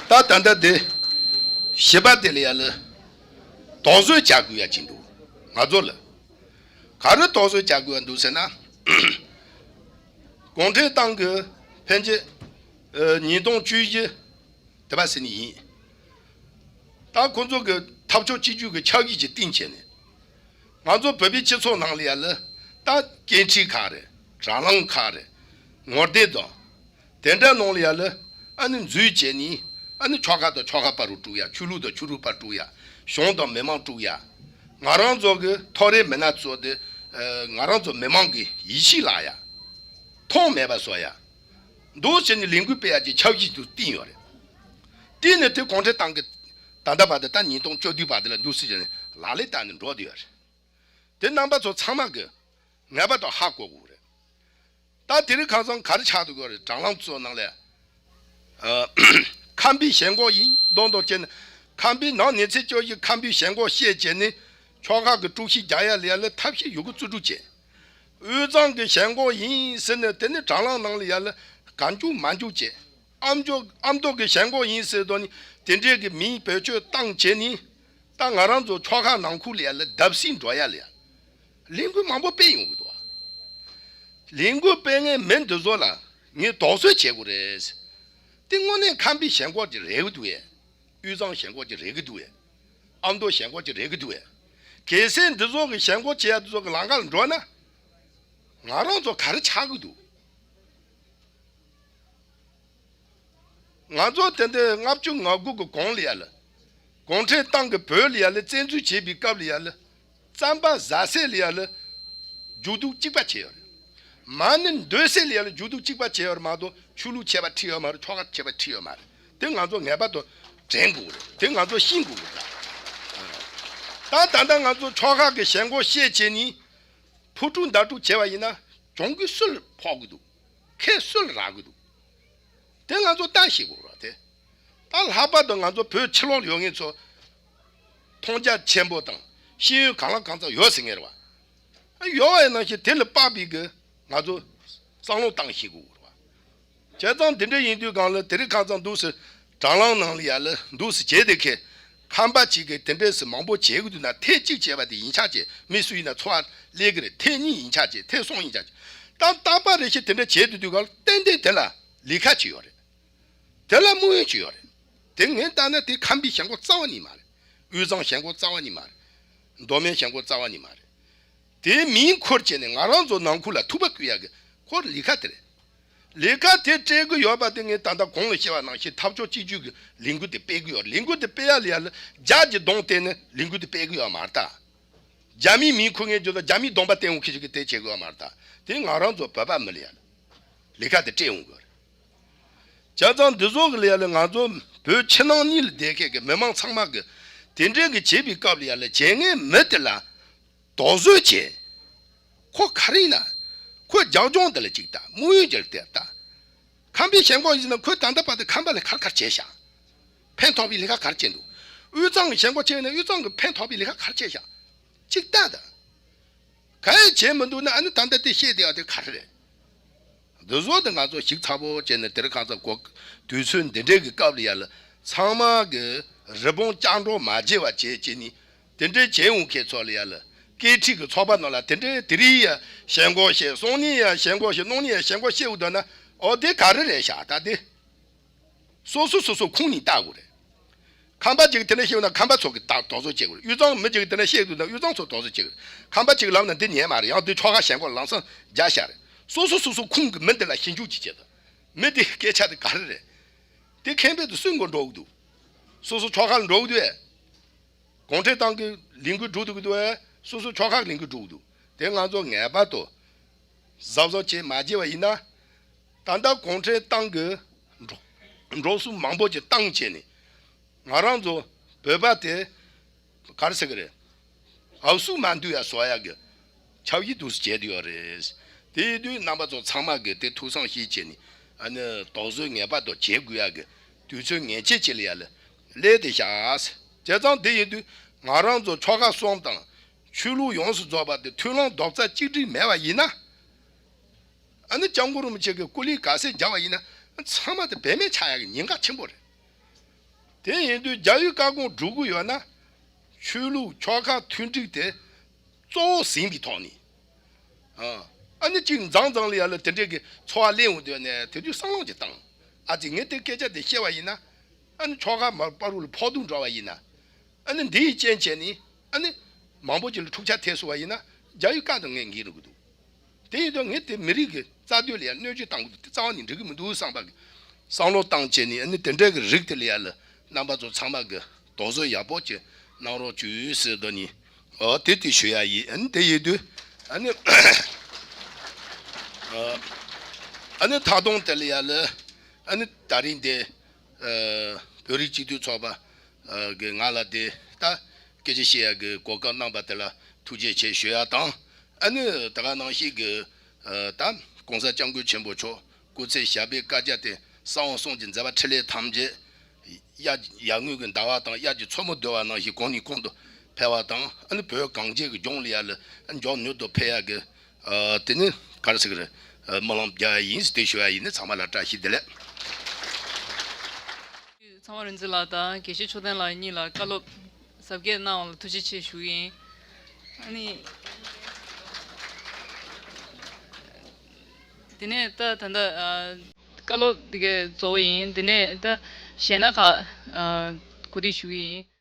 ད་ད་ལྟ་དེ་བཞི་པ་དེ་ལ་ཡ་ལ་དོགས་ཟོན་བྱ་དགོས་ཡ་ཅིག་འདུག་ང་ཚོ་ལ་ག་རེ་དོགས་ཟོན་བྱ་དགོས་ཡ་འདུག་ཟེར་ན། གུང་ཁྲན་ཏང་གི་ཕན་ཆད་ཉིས་སྟོང་བཅུ་བཞི་དེ་བ་ཟེར་ནི་ཡིན། ད་ཁོང་ཚོ་གི་འཐབ་ཕྱོགས་གཅིག་གྱུར་གྱི་ཆབ་ཡིག་ཅིག་བཏིང་བྱས་ནས། ང་ཚོ་བོད་པའི་སྤྱི་ཚོགས་ནང་ལ་ཡ་ལ་ད་སྐད་འཕྲིན་ཁག་རེད། དྲ་ལམ་ཁག་རེད། ངོ་དེབ་དང་། དེ་འདྲ་ནང་ལ་ཡ་ལ་ཨ་ནི་འཛུལ་བྱས་ནས་ཨ་ནི་ཕྱོགས་ཁག་དང་ཕྱོགས་ཁག་བར་རུ་དཀྲུག་ཡ། ཆོས་ལུགས་དང་ཆོས་ལུགས་བར་དཀྲུག་ཡ། གཞུང་དང་མི་མང་དཀྲུག་ཡ། ང་རང་ཚོ་གི་ཐོ་རེ་མི་སྣ་ཚོ་དེ་ང་རང་ཚོ་མི་མང་གི་ཡིད་ཆེས་བརླག་ཡ། མཐོང་མེད་པ་བཟོ་ཡ། འདུག་བྱས་ནས་ལས་འགུལ་སྤེལ་ཡ་གྱི་ཆབ་ཡིག་ཏུ་བཏིང་ཡོད་རེད། བཏིང་ནས་དེ་གུང་ཁྲན་ཏང་གི་ད་ལྟ་བར་དུ་ད་ཉིས་སྟོང་བཅུ་བདུན་བར་དུ་ལ་འདུག་སེ་བྱས་ནས་ལག་ལེན་བསྟར་ནས་འགྲོ་བསྡད་ཡོད་རེད། དེ་རྣམ་པ་ཚོ་ཚང་མ་གི་ངེས་པར་དུ་ཧ་གོ་དགོས་རེད། ད་དེ་རིང་ཁ་སང་ག་རེ་ཆགས་འདུག་གོ་རེད། དྲ་ལམ་ཚོ་ནང་ལ་ཨ། ཁམས་པའི་ཞེན་ཁོག་ཡིན་མདོག་མདོག་བྱས་ནས། ཁམས་པའི་ནང་ཉིན་མཚན་བཅུ་བཞི་ཁམས་པའི་ཞེན་ཁོག་བཤད་བྱས་ནས་ཕྱོགས་ཁག་གི་དཀྲུག་ཤིང་རྒྱག་ཡ་ལ་ཡ་ལ་ཐབས་ཤེས་ཡོད་རྒུ་རྩིས་སྤྲོད་བྱས། དབུས་གཙང་གི་ཞེན་ཁོག་ཡིན་ཟེར་ནས་དེ་ནི་དྲ་ལམ་ནང་ལ་ཡ་ལ་གང་བྱུང་མང་བྱུང་བྱས། ཨ་མདོ་ཨ་མདོ་གི་ཞེན་ཁོག་ཡིན་ཟེར་དོ་ནི་དེ་འདྲའི་གི་མིང་བེད་སྤྱོད་བཏང་བྱས་ནི། ད་ང་རང་ཚོ་ཕྱོགས་ཁག་ནང་ཁུལ་ལ་ཡ་ལ་བརྡབ་གསིག་འགྲོ་ཡ་ལ་ཡ། ལས་འགུལ་མང་པོ་སྤེལ་ཡོང་གི་འདུག་ལས་འགུལ་སྤེལ་མཁན་མི་འདི་ཚོ་ལ་ངས་དོགས་ཟོན་བྱེད་དགོས་རེད། དེ་དངོས་གནས་ཁམས་པའི་ཞེན་ཁོག་ཅིག་རེད་གི་འདུག་ཨེ། དབུས་གཙང་ཞེན་ཁོག་ཅིག་རེད་གི་འདུག་ཨེ། ཨ་མདོ་ཞེན་ཁོག་ཅིག་རེད་གི་འདུག་ཨེ། གལ་སྲིད་འདི་ཚོ་གི་ཞེན་ཁོག་བྱེད་ཡ་འདི་ཚོ་གི་ལམ་ཁ་ལ་འགྲོ་ན། ང་རང་ཚོ་ག་རེ་ཆགས་གི་འདུག་ང་ཚོ་དེ་འདྲའི་ལྔ་བཅུ་ང་དགུ་གི་གོང་ལ་ཡ་ལ། གུང་ཁྲན་ཏང་གིས་བོད་ལ་ཡ་ལ་བཙན་འཛུལ་བྱས་པའི་སྐབས་ལ་ཡ་ལ། རྩམ་པ་ཟ་ས་ལ་ཡ་ལ། རྒྱུག་རྡོ་གཅིག་པ་བྱས་ཡོད་རེད། མ་ཎི་འདོན་ས་ལ་ཡ་ལ་རྒྱུག་རྡོ་གཅིག་པ་བྱས་ཡོད་རེད་མ་གཏོགས་ཆོས་ལུགས་ཁྱད་པར་ཕྱེ་ཡོད་མ་རེད། ཕྱོགས་ཁག་ཁྱད་པར་ཕྱེ་ཡོད་མ་རེད། དེ་ང་ཚོ་ངེས་པར་དུ་དྲན་དགོས་རེད། དེ་ང་ཚོ་ཤེས་དགོས་རེད་ད། ད་ད་ལྟ་ང་ཚོ་ཕྱོགས་ཁག་གི་ཞེན་ཁོག་བཤད་བྱས་ནས། ཕོ་སྒྲུབ་མདའ་སྒྲུབ་བྱས་པ་ཡིན་ན་གྱོང་གུན་སུ་ལ་ཕོག་གི་འདུག་ཁེ་སུ་ལ་རག་གི་འདུག་དེ་ང་ཚོ་ལྟ་ཤེས་དགོས་རེད་དེ། ད་ལྷག་པར་དུ་ང་ཚོ་བོད་ཕྱི་ལོགས་ལ་ཡོད་མཁན་ཚོ་མཐོང་རྒྱ་ཆེན་པོ་དང་ཤེས་ཡོན་གང་ལ་གང་འཚམ་ཡོད་ཟེར་མཁན་རེད་བ། ཡོད་པ་ཡིན་ནང་བཞིན་དེ་ལ་དཔག་པའི་གི་ང་ཚོ་བསམ་བློ་བཏང་ཤེས་དགོས་རེད་བ། བྱས་ཙང་དེ་འདྲ་ཡིན་དུས་གང་ལ་དེ་རིང་ཁ་སང་འདུག་སེ་དྲ་ལམ་ནང་ལ་ཡ་ལ་འདུག་སེ་བྱས་དེ་ཁེ། ཁམས་པ་གཅིག་གིས་དེ་འདྲས་སེ་མང་པོ་བྱེད་གི་འདུག་ན་ཐེངས་གཅིག་བྱས་པ་དེ་ཡིན་ཆགས་བྱས། མི་སུ་ཡིན་ན་ཚོར་བ་སླེབས་གི་རེད། ཐེངས་གཉིས་ཡིན་ཆགས་བྱས། ཐེངས་གསུམ་ཡིན་ཆགས་བྱས། ད་རྟག་པ་རེ་བཞིན་དེ་འདྲ་བྱེད་དུ་དུས་གང་ལ་ཏན་ཏན་དེ་ལ་ལས་ཀ་ཅིག་ཡོད་རེད། དེ་ལ་དམིགས་ཡུལ་ཅིག་ཡོད་རེད། དེ་ངས་ལྟ་ན་དེ་ཁམས་པའི་ཞེན་ཁོག་རྩ་བ་ཉིད་མ་རེད། དབུས་གཙང་ཞེན་ཁོག་རྩ་བ་ཉིད་མ་རེད། མདོ་སྨད་ཞེན་ཁོག་རྩ་བ་ཉིད་མ་རེད། དེའི་མིང་འཁུར་བྱས་ནས་ང་རང་ཚོ་ནང་ཁུལ་ལ་ཐུག་པ་བསྐུལ་ཡག་གི་ཁོར་ལས་ཀ་དེ་རེད། ལས་ཀ་དེ་སྤྲད་གི་ཡོད་པ་དེ་ངས་ད་ལྟ་གོང་ལ་བཤད་པ་ནང་བཞིན་འཐབ་ཕྱོགས་གཅིག་གྱུར་གྱི་ལས་འགུལ་དེ་སྤེལ་གི་ཡོད། ལས་འགུལ་དེ་སྤེལ་ཡ་ལ་ཡ་ལ་རྒྱ་གི་གདོང་བསྟན་ནས་ལས་འགུལ་དེ་སྤེལ་གི་ཡོད་མ་རེད་ད། རྒྱ་མིའི་མིང་འཁུར་མཁན་ཚོ་དང་རྒྱ་མིའི་གདོང་པ་བསྟན་འོང་མཁན་ཞིག་གིས་དེ་བྱེད་གི་ཡོད་མ་རེད་ད། དེ་ང་རང་ཚོ་བོད་པ་མི་ལ་ཡ་ལ་ལས་ཀ་དེ་སྤྲད་འོང་གི་ཡོད་རེད། བྱས་ཙང་འདི་ཚོ་གི་ལ་ཡ་ལ་ང་ཚོ་བོད་ཕྱི་ནང་གཉིས་ལ་བསྡད་མཁན་གི་མི་མང་ཚང་མ་གི་དེ་འདྲའི་གི་བྱེད་པའི་སྐབས་ལ་ཡ་ལ་བྱེད་མཁན་མི་དེ་ལ་དོགས་ཟོན་བྱེད། ཁོ་ག་རེ་ཡིན་ན། ཁོ་རྒྱབ་ལྗོངས་འདི་ལ་ཅིག་ལྟ། དམིགས་ཡུལ་འདི་ལ་ལྟ་ལྟ། ཁམས་པའི་ཞེན་ཁོག་ཡིན་ན་ཁོས་ད་ལྟ་བར་དུ་ཁམས་པ་ལ་ག་རེ་ག་རེ་བྱས་ཤག་ཕན་ཐོགས་པའི་ལས་ཀ་ག་རེ་བྱས་འདུག་དབུས་གཙང་གི་ཞེན་ཁོག་བྱས་ན་དབུས་གཙང་གི་ཕན་ཐོགས་པའི་ལས་ཀ་ག་རེ་བྱས་ཤག་ཅིག་ལྟ་ད། ག་ཡེ་བྱས་མི་འདུག་ན་ཨ་ནི་ད་ལྟ་དེ་བཤད་བསྡད་ཡ་དེ་ག་རེ་རེད། འདི་ཚོ་དེ་ང་ཚོ་ཞིབ་ཚགས་པོ་བྱས་ནས་དེ་རིང་ཁ་སང་གོ་དུས་ཚོད་འདི་འདྲའི་གི་སྐབས་ལ་ཡ་ལ་ཚང་མ་གི་རི་བོང་ལྕགས་སྒྲོག་མ་བརྗེ་བ་བྱས་བྱས་ནི་དེ་འདྲའི་བྱས་འོང་མཁན་ཚོ་ལ་ཡ་ལ་སྐད་འཕྲིན་གི་ཚོགས་པ་ནང་ལ་དེ་འདྲའི་དེ་རིང་ཡ་ཞེན་ཁོག་བཤད། སང་ཉིན་ཡ་ཞེན་ཁོག་བཤད། གནངས་ཉིན་ཡ་ཞེན་ཁོག་བཤད་འོང་དོན་ན་ཨོ་དེ་ག་རེ་རེད་ཤག་ད་དེ། སོ་སོ་སོ་སོ་ཁུངས་ནས་བལྟ་དགོས་རེད། ཁམས་པ་གཅིག་གིས་དེ་འདྲ་བཤད་ན་ཁམས་པ་ཚོ་གིས་ད་དོགས་ཟོན་བྱེད་དགོས་རེད། དབུས་གཙང་མི་གཅིག་གིས་དེ་འདྲ་བཤད་འདུག་ན་དབུས་གཙང་ཚོ་དོགས་ཟོན་བྱེད་དགོས་རེད། ཁམས་པ་གཅིག་ལབ་ན་འདི་ཉན་མ་རེད། ཡང་དེ་ཕྱོགས་ཁག་ཞེན་ཁོག་ལམ་སང་རྒྱག་བཞག་རེད། སོ་སོ་སོ་སོ་ཁུངས་ཀྱི་མི་འདི་ལ་ཞིབ་འཇུག་ཅིག་བྱེད་དང་། མི་འདི་སྐད་ཆ་དེ་ག་རེ་རེད། དེ་ཁེ་ཕན་དེ་སུའི་མགོ་འགྲོ་གི་འདུག་སོ་སོ་ཕྱོགས་ཁག་ལ་འགྲོ་གི་འདུག་ཨེ། གུང་ཁྲན་ཏང་གི་ལས་འགུལ་སྒྲུབ་ཐུབ་ཀྱི་འདུག་ཨེ། སོ་སོ་ཕྱོགས་ཁག་གི་ལས་འགུལ་སྒྲུབ་ཀྱི་འདུག་དེ་ང་ཚོ་ངེས་པར་དུ་གཟབ་གཟབ་བྱས་མ་བྱས་པ་ཡིན་ན། ད་ལྟ་གུང་ཁྲན་ཏང་གི་འགྲོ་འགྲོ་སོང་མང་པོ་ཅིག་བཏང་བྱས་ནས་ང་རང་ཚོ་བོད་པ་དེ་ག་རེ་ཟེར་གི་རེད། འུ་སུ་མ་འདུས་ཡ་བཟོ་ཡ་གི་ ཆབ་ཡིག་དུས་སུ་བྱས་དུ་ཡོད་རེད། དེ་ཡིན་དུས་རྣམ་པ་ཚོ་ཚང་མ་གི་དེ་ཐུགས་བསམ་ཤེས་བྱས་ནས་ཨ་ནི་དོགས་ཟོན་ངེས་པར་དུ་བྱེད་དགོས་ཡ་གི་དུས་ཚོད་ངེས་ཅན་ཅིག་ལ་ཡ་ལ་སླེབས་ཏེ་བཞག་བྱས་ཙང་དེ་ཡིན་དུས་ང་རང་ཚོ་ཆོལ་ཁ་གསུམ་དང་ཆོས་ལུགས་ཡོངས་སུ་རྫོགས་པ་དེ་མཐུན་ལམ་རྡོག་རྩ་གཅིག་སྒྲིལ་མེད་པ་ཡིན་ན། ཨ་ནི་སྐྱབས་མགོན་རིན་པོ་ཆེ་གི་སྐུ་ལས་ག་ཚད་རྒྱབ་པ་ཡིན་ན་ཚང་མ་དེ་བེད་མེད་ཆགས་ཡག་གི་ཉེན་ཁ་ཆེན་པོ་རེད། དེ་ཡིན་དུས་རྒྱ་ཡུལ་བཀའ་དགོངས་སྒྲུབ་དགོས་ཡོད་ན། ཆོས་ལུགས་ཆོལ་ཁ་མཐུན་སྒྲིལ་དེ་གཙོ་བོ་ཟིན་པའི་ཐོག་ནས། ཨ་ཨ་ནི་གཅིག་མཛངས་མཛངས་ལ་ཡ་ལ་དེ་འདྲས་ཀྱི་ཚོར་བ་སླེབས་འོང་དུས་ནས་དེ་དུས་བསམ་བློ་ཅིག་བཏང་། ཨ་ཙི་ངས་དེ་སྐད་ཆ་དེ་བཤད་པ་ཡིན་ན། ཨ་ནི་ཆོལ་ཁ་མ་བར་དུ་ལ་ཕོག་ཐུག་འགྲོ་བ་ཡིན་ན། ཨ་ནི་འདིའི་རྐྱེན་བྱས་ནས་ཨ་ནི་མང་པོ་ཅིག་ལ་འཁྲུག་ཆ་ཐེབས་སོང་བ་ཡིན་ན་རྒྱ་ཡུལ་བཀའ་དང་ངས་འགལ་འགྲོ་གི་འདུག་དེ་ཡིན་དུས་ངས་དེ་མི་རིགས་ཀྱི་རྩ་དོན་ལ་ཡང་གནོད་སྐྱོན་བཏང་གི་འདུག་དེ་རྩ་བ་ནས་འགྲིག་གི་མི་འདུག་བསམ་པ་གི་བསམ་བློ་བཏང་བྱས་ནས་ཨ་ནི་དེ་འདྲའི་གི་རིགས་དེ་ལ་ཡ་ལ་རྣམ་པ་ཚོ་ཚང་མ་གི་དོགས་ཟོན་ཡག་པོ་ཅིག་གནང་རོགས་བྱོས་ཟེར་དོ་ནི། ཨོ་དེ་དེ་ཞུ་ཡ་ཡིན། ཨ་ནི་དེ་ཡིན་དུས་ཨ་ནི་ཨ་ནི་ད་དུང་དེ་ལ་ཡ་ལ་ཨ་ནི་ད་རིང་དེ་བོད་རིགས་སྤྱི་མཐུན་ཚོགས་པ་གི་ང་ལ་དེ་ལྟ་སྐད་ཆ་བཤད་ཡ་གི་གོ་སྐབས་གནང་པ་དེ་ལ་ཐུགས་རྗེ་ཆེ་ཞུ་ཡ་དང་། ཨ་ནི་ད་ག་ནང་བཞིན་གི་ད་༸གོང་ས་༸སྐྱབས་མགོན་ཆེན་པོ་མཆོག་སྐུ་ཚེ་ཞབས་པད་བསྐལ་བརྒྱར་བརྟན། གསང་བ་གསུམ་གྱི་མཛད་པ་འཕྲིན་ལས་ཐམས་ཅད་དབྱར་ཡར་ངོའི་གི་ཟླ་བ་དང་དབྱར་གྱི་མཚོ་མོ་བརྡོལ་བ་ནང་བཞིན་གོང་ནས་གོང་དུ་འཕེལ་བ་དང་། ཨ་ནི་བོད་གངས་ཅན་གྱི་ལྗོངས་ལ་ཡ་ལ་མགྱོགས་མྱུར་དུ་འཕེལ་ཡ་གི་དེ་ནི་ག་རེ་ཟེར་གི་རེད། སྨོན་ལམ་རྒྱག་ཡ་ཡིན་ཟེར་དེ་ཞུ་ཡ་ཡིན། ནི་ཚང་མ་ལ་བཀྲ་ཤིས་བདེ་ལེགས། ཚངས་པ་རིག་འཛིན་ལགས་དང་དགེ་བཤེས་མཆོག་ལྡན་ལགས་གཉིས་ལ་བཀའ་སློབ་ཟབ་རྒྱས་གནང་བ་ལ་ཐུགས་རྗེ་ཆེ་ཞུ་གི་ཡིན། ཨ་ནི། དེ་ནས་ད་ད་ལྟ་ཨ་བཀའ་སློབ་དེ་གའི་གཙོ་བོ་ཡིན། དེ་ནས་ད་གཞས་སྣ་ཁག་ཨ་གོ་སྒྲིག་ཞུ་གི་ཡིན།